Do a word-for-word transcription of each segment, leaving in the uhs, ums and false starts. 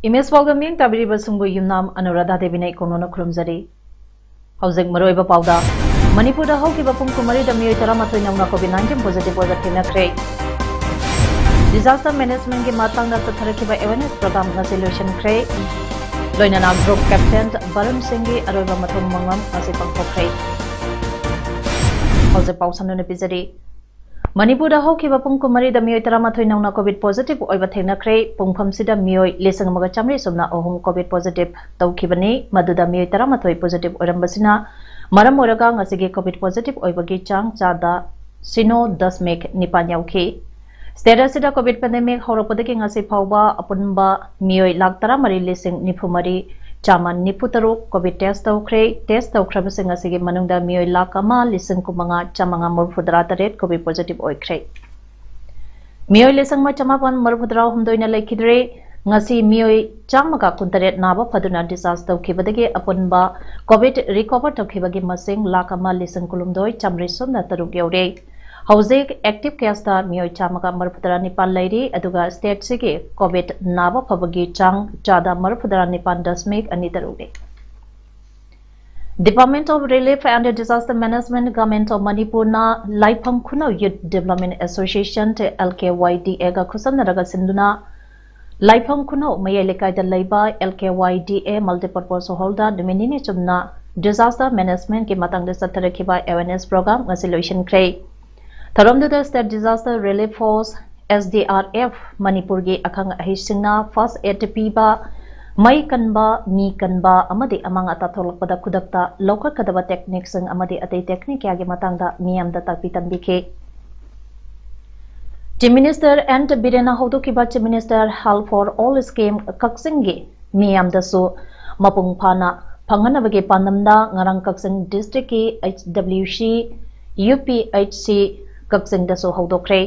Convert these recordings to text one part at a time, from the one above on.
Image ꯄꯥꯎꯗ ꯃꯤꯠꯌꯦꯡ ꯇꯥꯕꯤꯔꯤꯕꯁꯤꯡꯕꯨ ꯌꯨꯝꯅꯥꯝ ꯑꯅꯨꯔꯥꯙꯥ ꯗꯦꯕꯤꯅ ꯏꯀꯣꯟꯅꯅ ꯈꯨꯔꯨꯝꯖꯔꯤ꯫ ꯍꯧꯖꯤꯛ ꯃꯔꯨꯑꯣꯏꯕ ꯄꯥꯎꯗ, ꯃꯅꯤꯄꯨꯔꯗ ꯍꯧꯈꯤꯕ ꯄꯨꯡ ꯀꯨꯟꯃꯔꯤꯗ ꯃꯤꯑꯣꯏ ꯇꯔꯥꯃꯥꯊꯣꯏ ꯅꯧꯅ COVID nineteen positive ꯑꯣꯏꯕ ꯊꯦꯡꯅꯈ꯭ꯔꯦ꯫ Disaster managementꯀꯤ ꯃꯇꯥꯡꯗ ꯆꯠꯊꯔꯛꯈꯤꯕ awareness program ꯉꯁꯤ ꯂꯣꯏꯁꯤꯟꯈ꯭ꯔꯦ꯫ ꯂꯣꯏꯅꯅ group captain ꯕꯔꯨꯟ ꯁꯤꯡꯒꯤ ꯑꯔꯣꯏꯕ ꯃꯊꯧ ꯃꯉꯝ ꯉꯁꯤ ꯄꯥꯡꯊꯣꯛꯈ꯭ꯔꯦ꯫ ꯍꯧꯖꯤꯛ ꯄꯥꯎ ꯁꯟꯗꯣꯛꯅ ꯄꯤꯖꯔꯤ꯫ ꯃꯅꯤꯄꯨꯔꯗ ꯍꯧꯈꯤꯕ ꯄꯨꯡ ꯀꯨꯟꯃꯔꯤꯗ ꯃꯤꯑꯣꯏ ꯇꯔꯥꯃꯥꯊꯣꯏ ꯅꯧꯅ COVID positive ꯑꯣꯏꯕ ꯊꯦꯡꯅꯈ꯭ꯔꯦ꯫ ꯄꯨꯡꯐꯝꯁꯤꯗ ꯃꯤꯑꯣꯏ ꯂꯤꯁꯤꯡ ꯑꯃꯒ ꯆꯥꯃꯔꯤ ꯁꯨꯞꯅ ꯑꯍꯨꯝ COVID positive ꯇꯧꯈꯤꯕꯅꯤ꯫ ꯃꯗꯨꯗ ꯃꯤꯑꯣꯏ ꯇꯔꯥꯃꯥꯊꯣꯏ positive ꯑꯣꯏꯔꯝꯕꯁꯤꯅ ꯃꯔꯝ ꯑꯣꯏꯔꯒ ꯉꯁꯤꯒꯤ COVID positive ꯑꯣꯏꯕꯒꯤ ꯆꯥꯡ ꯆꯥꯗ ꯁꯤꯅꯣ ꯗꯁꯃꯤꯛ ꯅꯤꯄꯥꯟ ꯌꯧꯈꯤ꯫ State ꯑꯁꯤꯗ COVID pandemic ꯍꯧꯔꯛꯄꯗꯒꯤ ꯉꯁꯤ ꯐꯥꯎꯕ ꯑꯄꯨꯟꯕ ꯃꯤꯑꯣꯏ ꯂꯥꯈ ꯇꯔꯥꯃꯔꯤ ꯂꯤꯁꯤꯡ ꯅꯤꯐꯨ ꯃꯔꯤ ꯆꯥꯝꯃ ꯅꯤꯐꯨ ꯇꯔꯨꯛ COVID test ꯇꯧꯈ꯭ꯔꯦ꯫ Test ꯇꯧꯈ꯭ꯔꯕꯁꯤꯡ ꯑꯁꯤꯒꯤ ꯃꯅꯨꯡꯗ ꯃꯤꯑꯣꯏ ꯂꯥꯈ ꯑꯃ ꯂꯤꯁꯤꯡ ꯀꯨꯟꯃꯉꯥ ꯆꯥꯝꯃꯉꯥ ꯃꯔꯤꯐꯨꯇꯔꯥ ꯇꯔꯦꯠ COVID positive ꯑꯣꯏꯈ꯭ꯔꯦ꯫ ꯃꯤꯑꯣꯏ ꯂꯤꯁꯤꯡ ꯑꯃ ꯆꯥꯃꯥꯄꯟ ꯃꯔꯤꯐꯨꯇꯔꯥꯍꯨꯝꯗꯣꯏꯅ ꯂꯩꯈꯤꯗ꯭ꯔꯦ꯫ ꯉꯁꯤ ꯃꯤꯑꯣꯏ ꯆꯥꯝꯃꯒ ꯀꯨꯟꯇꯔꯦꯠ ꯅꯥꯕ ꯐꯗꯨꯅ discharge ꯇꯧꯈꯤꯕꯗꯒꯤ ꯑꯄꯨꯟꯕ COVID recover ꯇꯧꯈꯤꯕꯒꯤ ꯃꯁꯤꯡ ꯂꯥꯈ ꯑꯃ ꯂꯤꯁꯤꯡ ꯀꯨꯟꯍꯨꯝꯗꯣꯏ ꯆꯥꯃꯔꯤ ꯁꯨꯞꯅ ꯇꯔꯨꯛ ꯌꯧꯔꯦ꯫ ꯍꯧꯖꯤꯛ active caseꯇ ꯃꯤꯑꯣꯏ ꯆꯥꯝꯃꯒ ꯃꯔꯤꯐꯨꯇꯔꯥ ꯅꯤꯄꯥꯟ ꯂꯩꯔꯤ, ꯑꯗꯨꯒ stateꯁꯤꯒꯤ COVID ꯅꯥꯕ ꯐꯕꯒꯤ ꯆꯥꯡ ꯆꯥꯗ ꯃꯔꯤꯐꯨꯇꯔꯥ ꯅꯤꯄꯥꯟ ꯗꯁꯃꯤꯛ ꯑꯅꯤ ꯇꯔꯨꯛꯅꯤ꯫ Department of Relief and Disaster Management, Government of ꯃꯅꯤꯄꯨꯔꯅ ꯂꯥꯏꯐꯝ ꯈꯨꯅꯧ Youth Development Association, LKYDAꯒ ꯈꯨꯠꯁꯝꯅꯔꯒ ꯁꯤꯟꯗꯨꯅ ꯂꯥꯏꯐꯝ ꯈꯨꯅꯧ ꯃꯌꯥꯏ ꯂꯩꯀꯥꯏꯗ ꯂꯩꯕ LKYDA Multipurpose Hallꯗ ꯅꯨꯃꯤꯠ ꯅꯤꯅꯤ ꯆꯨꯞꯅ disaster managementꯀꯤ ꯃꯇꯥꯡꯗ ꯆꯠꯊꯔꯛꯈꯤꯕ awareness program ꯉꯁꯤ ꯂꯣꯏꯁꯤꯟꯈ꯭ꯔꯦ꯫ ꯊꯧꯔꯝꯗꯨꯗ State Disaster Relief Force, SDRF, ꯃꯅꯤꯄꯨꯔꯒꯤ ꯑꯈꯪ ꯑꯍꯩꯁꯤꯡꯅ first aid ꯄꯤꯕ, ꯃꯩ ꯀꯟꯕ, ꯃꯤ ꯀꯟꯕ ꯑꯃꯗꯤ ꯑꯃꯥꯡ ꯑꯇꯥ ꯊꯣꯛꯂꯛꯄꯗ ꯈꯨꯗꯛꯇ ꯂꯧꯈꯠꯀꯗꯕ techniqueꯁꯤꯡ ꯑꯃꯗꯤ ꯑꯇꯩ technique ꯀꯌꯥꯒꯤ ꯃꯇꯥꯡꯗ ꯃꯤꯌꯥꯝꯗ ꯇꯥꯛꯄꯤ ꯇꯝꯕꯤꯈꯤ꯫ Chief Minister N Birena ꯍꯧꯗꯣꯛꯈꯤꯕ Chief Minister Health for All Scheme ꯀꯛꯆꯤꯡꯒꯤ ꯃꯤꯌꯥꯝꯗꯁꯨ ꯃꯄꯨꯡ ꯐꯥꯅ ꯐꯪꯍꯟꯅꯕꯒꯤ ꯄꯥꯟꯗꯝꯗ ꯉꯔꯥꯡ ꯀꯛꯆꯤꯡ districtꯀꯤ H W C UPHC ꯀꯛꯆꯤꯡꯗꯁꯨ ꯍꯧꯗꯣꯛꯈ꯭ꯔꯦ꯫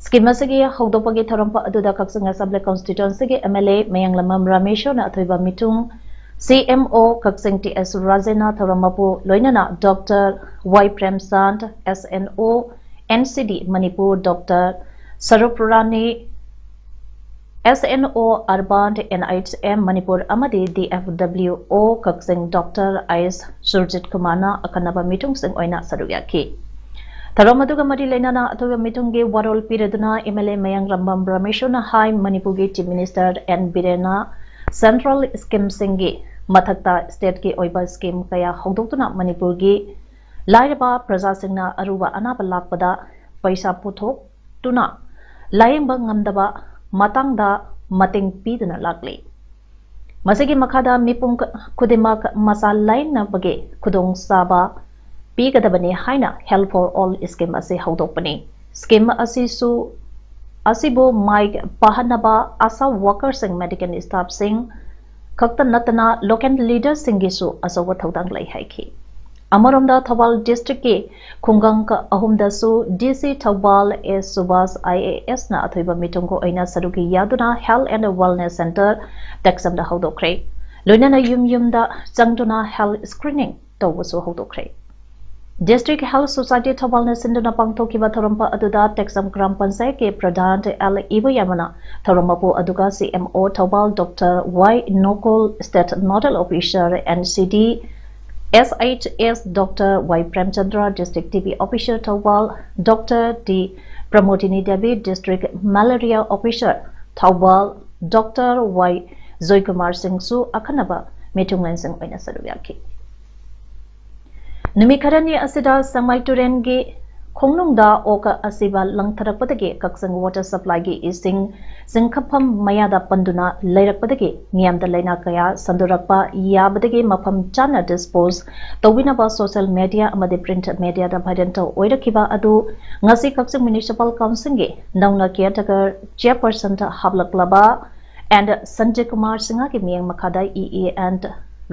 Scheme ꯑꯁꯤꯒꯤ ꯍꯧꯗꯣꯛꯄꯒꯤ ꯊꯧꯔꯝ ꯑꯗꯨꯗ ꯀꯛꯆꯤꯡ Assembly Constituencyꯒꯤ M L A ꯃꯌꯥꯡꯂꯝꯕꯝ ꯔꯥꯃꯦꯁꯣꯔꯅ ꯑꯊꯣꯏꯕ ꯃꯤꯊꯨꯡ, C M O ꯀꯛꯆꯤꯡ T S ꯔꯥꯖꯦꯟꯅ ꯊꯧꯔꯝ ꯃꯄꯨ, ꯂꯣꯏꯅꯅ Doctor Y ꯄ꯭ꯔꯦꯝꯆꯥꯟꯗ, S N O N C D Manipur Doctor ꯁꯔꯨꯞ ꯔꯥꯅꯤ, S N O Urban N H M Manipur ꯑꯃꯗꯤ D F W O ꯀꯛꯆꯤꯡ Doctor ꯑꯥꯏ ꯑꯦꯁ ꯁꯨꯔꯖꯤꯠ ꯀꯨꯃꯥꯔꯅ ꯑꯈꯟꯅꯕ ꯃꯤꯊꯨꯡꯁꯤꯡ ꯑꯣꯏꯅ ꯁꯔꯨꯛ ꯌꯥꯈꯤ꯫ ꯊꯧꯔꯝ ꯑꯗꯨꯒ ꯃꯔꯤ ꯂꯩꯅꯅ ꯑꯊꯣꯏꯕ ꯃꯤꯊꯨꯡꯒꯤ ꯋꯥꯔꯣꯜ ꯄꯤꯔꯗꯨꯅ M L A ꯃꯌꯥꯡꯂꯝꯕꯝ ꯔꯥꯃꯦꯁꯣꯔꯅ ꯍꯥꯏ, ꯃꯅꯤꯄꯨꯔꯒꯤ Chief Minister N ꯕꯤꯔꯦꯟꯅ central schemeꯁꯤꯡꯒꯤ ꯃꯊꯛꯇ stateꯀꯤ ꯑꯣꯏꯕ scheme ꯀꯌꯥ ꯍꯧꯗꯣꯛꯇꯨꯅ ꯃꯅꯤꯄꯨꯔꯒꯤ ꯂꯥꯏꯔꯕ ꯄ꯭ꯔꯖꯥꯁꯤꯡꯅ ꯑꯔꯨꯕ ꯑꯅꯥꯕ ꯂꯥꯛꯄꯗ ꯄꯩꯁꯥ ꯄꯨꯊꯣꯛꯇꯨꯅ ꯂꯥꯌꯦꯡꯕ ꯉꯝꯗꯕ ꯃꯇꯥꯡꯗ ꯃꯇꯦꯡ ꯄꯤꯗꯨꯅ ꯂꯥꯛꯂꯤ꯫ ꯃꯁꯤꯒꯤ ꯃꯈꯥꯗ ꯃꯤꯄꯨꯝ ꯈꯨꯗꯤꯡꯃꯛ ꯃꯁꯥ ꯂꯥꯌꯦꯡꯅꯕꯒꯤ ꯈꯨꯗꯣꯡꯆꯥꯕ ꯄꯤꯒꯗꯕꯅꯤ ꯍꯥꯏꯅ Health for All scheme ꯑꯁꯤ ꯍꯧꯗꯣꯛꯄꯅꯤ꯫ Scheme ꯑꯁꯤꯁꯨ, ꯑꯁꯤꯕꯨ ꯃꯥꯏ ꯄꯥꯛꯍꯟꯅꯕ ASHA workerꯁꯤꯡ, medical staffꯁꯤꯡ ꯈꯛꯇ ꯅꯠꯇꯅ local leaderꯁꯤꯡꯒꯤꯁꯨ ꯑꯆꯧꯕ ꯊꯧꯗꯥꯡ ꯂꯩ ꯍꯥꯏꯈꯤ꯫ ꯑꯃꯔꯣꯝꯗ ꯊꯧꯕꯥꯜ districtꯀꯤ ꯈꯨꯡꯒꯪ ꯑꯍꯨꯝꯗꯁꯨ D C Thoubal A Subhas I A Sꯅ ꯑꯊꯣꯏꯕ ꯃꯤꯊꯨꯡꯒ ꯑꯣꯏꯅ ꯁꯔꯨꯛ ꯌꯥꯗꯨꯅ Health and Wellness Centre ꯇꯦꯛꯆꯝꯗ ꯍꯧꯗꯣꯛꯈ꯭ꯔꯦ꯫ ꯂꯣꯏꯅꯅ ꯌꯨꯝ ꯌꯨꯝꯗ ꯆꯪꯗꯨꯅ health screening ꯇꯧꯕꯁꯨ ꯍꯧꯗꯣꯛꯈ꯭ꯔꯦ꯫ District Health Society ꯊꯧꯕꯥꯜꯅ ꯁꯤꯟꯗꯨꯅ ꯄꯥꯡꯊꯣꯛꯈꯤꯕ ꯊꯧꯔꯝ ꯑꯗꯨꯗ ꯇꯦꯛꯆꯝ ꯒ꯭ꯔꯥꯝ ꯄꯟꯆꯥꯌꯠꯀꯤ ꯄ꯭ꯔꯙꯥꯟ ꯑꯦꯜ ꯏꯕꯣꯌꯥꯃꯅ ꯊꯧꯔꯝ ꯃꯄꯨ ꯑꯗꯨꯒ C M O Thoubal Doctor Y ꯅꯣꯀꯣꯜ, State Nodal Officer N C D S H S Doctor Y Premchandra, District T B Officer Thoubal Doctor T Pramodini Devi, District Malaria Officer Thoubal Doctor Y Joykumar ꯁꯤꯡꯁꯨ ꯑꯈꯟꯅꯕ ꯃꯤꯊꯨꯡꯂꯦꯟꯁꯤꯡ ꯑꯣꯏꯅ ꯁꯔꯨꯛ ꯌꯥꯈꯤ꯫ ꯅꯨꯃꯤꯠ ꯈꯔꯅꯤ ꯑꯁꯤꯗ ꯁꯦꯡꯃꯥꯏ ꯇꯨꯔꯦꯜꯒꯤ ꯈꯣꯡꯅꯨꯡꯗ ꯑꯣꯛ ꯑꯁꯤꯕ ꯂꯪꯊꯔꯛꯄꯗꯒꯤ ꯀꯛꯆꯤꯡ water supplyꯒꯤ ꯏꯁꯤꯡ ꯆꯤꯡꯈꯠꯐꯝ ꯃꯌꯥꯗ ꯄꯟꯗꯨꯅ ꯂꯩꯔꯛꯄꯗꯒꯤ ꯃꯤꯌꯥꯝꯗ ꯂꯥꯏꯅꯥ ꯀꯌꯥ ꯁꯟꯗꯣꯔꯛꯄ ꯌꯥꯕꯗꯒꯤ ꯃꯐꯝ ꯆꯥꯅ dispose ꯇꯧꯕꯤꯅꯕ social media ꯑꯃꯗꯤ print mediaꯗ viral ꯑꯣꯏꯔꯛꯈꯤꯕ ꯑꯗꯨ ꯉꯁꯤ ꯀꯛꯆꯤꯡ Municipal Councilꯒꯤ ꯅꯧꯅ caretaker chairperson ꯍꯥꯞꯂꯛꯂꯕ and Sanjit Kumar ꯁꯤꯡꯍꯒꯤ ꯃꯤꯠꯌꯦꯡ ꯃꯈꯥꯗ E E and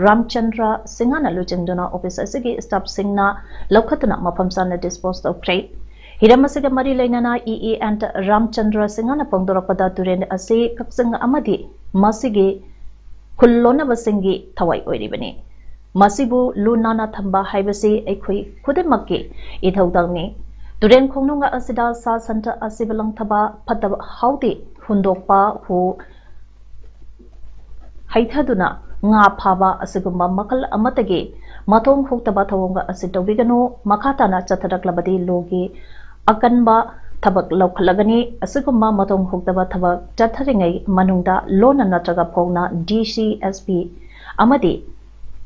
ꯔꯥꯝꯆꯟꯗ꯭ꯔ ꯁꯤꯡꯍꯅ ꯂꯨꯆꯤꯡꯗꯨꯅ office ꯑꯁꯤꯒꯤ staffꯁꯤꯡꯅ ꯂꯧꯈꯠꯇꯨꯅ ꯃꯐꯝ ꯆꯥꯅ dispose ꯇꯧꯈ꯭ꯔꯦ꯫ ꯍꯤꯔꯝ ꯑꯁꯤꯒ ꯃꯔꯤ ꯂꯩꯅꯅ E E and ꯔꯥꯝꯆꯟꯗ꯭ꯔ ꯁꯤꯡꯍꯅ ꯐꯣꯡꯗꯣꯔꯛꯄꯗ ꯇꯨꯔꯦꯜ ꯑꯁꯤ ꯀꯛꯆꯤꯡ ꯑꯃꯗꯤ ꯃꯁꯤꯒꯤ ꯈꯨꯜ ꯂꯣꯟꯅꯕꯁꯤꯡꯒꯤ ꯊꯋꯥꯏ ꯑꯣꯏꯔꯤꯕꯅꯤ꯫ ꯃꯁꯤꯕꯨ ꯂꯨ ꯅꯥꯟꯅ ꯊꯝꯕ ꯍꯥꯏꯕꯁꯤ ꯑꯩꯈꯣꯏ ꯈꯨꯗꯤꯡꯃꯛꯀꯤ ꯏꯊꯧꯗꯥꯡꯅꯤ꯫ ꯇꯨꯔꯦꯜ ꯈꯣꯡꯅꯨꯡ ꯑꯁꯤꯗ ꯁꯥ ꯁꯟ ꯑꯁꯤꯕ ꯂꯪꯊꯕ, ꯐꯠꯇꯕ ꯍꯥꯎꯗꯤ ꯍꯨꯟꯗꯣꯛꯄ, ꯍꯨ ꯍꯩꯊꯗꯨꯅ ꯉꯥ ꯐꯥꯕ ꯑꯁꯤꯒꯨꯝꯕ ꯃꯈꯜ ꯑꯃꯠꯇꯒꯤ ꯃꯊꯣꯡ ꯍꯨꯛꯇꯕ ꯊꯧꯑꯣꯡ ꯑꯁꯤ ꯇꯧꯕꯤꯒꯅꯨ꯫ ꯃꯈꯥ ꯇꯥꯅ ꯆꯠꯊꯔꯛꯂꯕꯗꯤ ꯂꯣꯒꯤ ꯑꯀꯟꯕ ꯊꯕꯛ ꯂꯧꯈꯠꯂꯒꯅꯤ꯫ ꯑꯁꯤꯒꯨꯝꯕ ꯃꯊꯣꯡ ꯍꯨꯛꯇꯕ ꯊꯕꯛ ꯆꯠꯊꯔꯤꯉꯩ ꯃꯅꯨꯡꯗ ꯂꯣꯟꯅ ꯅꯠꯇ꯭ꯔꯒ ꯐꯣꯡꯅ D C, S P ꯑꯃꯗꯤ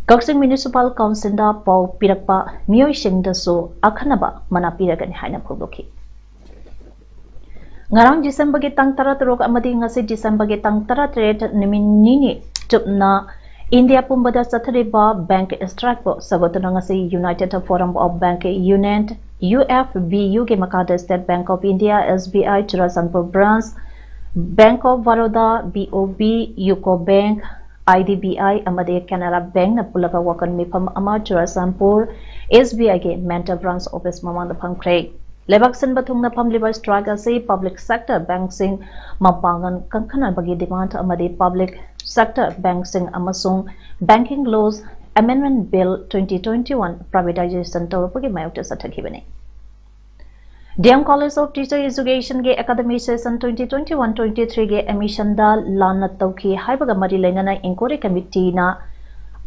ꯀꯛꯆꯤꯡ Municipal Councilꯗ ꯄꯥꯎ ꯄꯤꯔꯛꯄ ꯃꯤꯑꯣꯏꯁꯤꯡꯗꯁꯨ ꯑꯈꯟꯅꯕ ꯃꯅꯥ ꯄꯤꯔꯒꯅꯤ ꯍꯥꯏꯅ ꯐꯣꯡꯗꯣꯛꯈꯤ꯫ ꯉꯔꯥꯡ Decemberꯒꯤ ꯇꯥꯡ ꯇꯔꯥꯇꯔꯨꯛ ꯑꯃꯗꯤ ꯉꯁꯤ Decemberꯒꯤ ꯇꯥꯡ ꯇꯔꯥꯇꯔꯦꯠ, ꯅꯨꯃꯤꯠ ꯅꯤꯅꯤ ꯆꯨꯞꯅ ꯏꯟꯗꯤꯌꯥ ꯄꯨꯝꯕꯗ ꯆꯠꯊꯔꯤꯕ bank strikeꯄꯨ ꯁꯧꯒꯠꯇꯨꯅ ꯉꯁꯤ United Forum of Bank Union, U F B Uꯒꯤ ꯃꯈꯥꯗ State Bank of India, S B I, Churachandpur branch, Bank of Baroda, B O B, UCO Bank, I D B I ꯑꯃꯗꯤ Canara Bankꯅ ꯄꯨꯜꯂꯒ ꯋꯥꯀꯟ ꯃꯤꯐꯝ ꯑꯃ Churachandpur S B Iꯒꯤ main branch office ꯃꯃꯥꯡꯗ ꯐꯝꯈ꯭ꯔꯦ꯫ ꯂꯩꯕꯥꯛ ꯁꯤꯟꯕ ꯊꯨꯡꯅ ꯐꯝꯂꯤꯕ strike ꯑꯁꯤ public sector bankꯁꯤꯡ ꯃꯄꯥꯡꯒꯜ ꯀꯟꯈꯠꯅꯕꯒꯤ demand ꯑꯃꯗꯤ public sector bankꯁꯤꯡ ꯑꯃꯁꯨꯡ Banking Laws Amendment Bill twenty twenty-one privatization ꯇꯧꯔꯛꯄꯒꯤ ꯃꯥꯌꯣꯛꯇ ꯆꯠꯊꯈꯤꯕꯅꯤ꯫ D M College of Teacher Educationꯒꯤ academic session twenty twenty-one twenty-threeꯒꯤ admissionꯗ ꯂꯥꯟꯅ ꯇꯧꯈꯤ ꯍꯥꯏꯕꯒ ꯃꯔꯤ ꯂꯩꯅꯅ inquiry committeeꯅ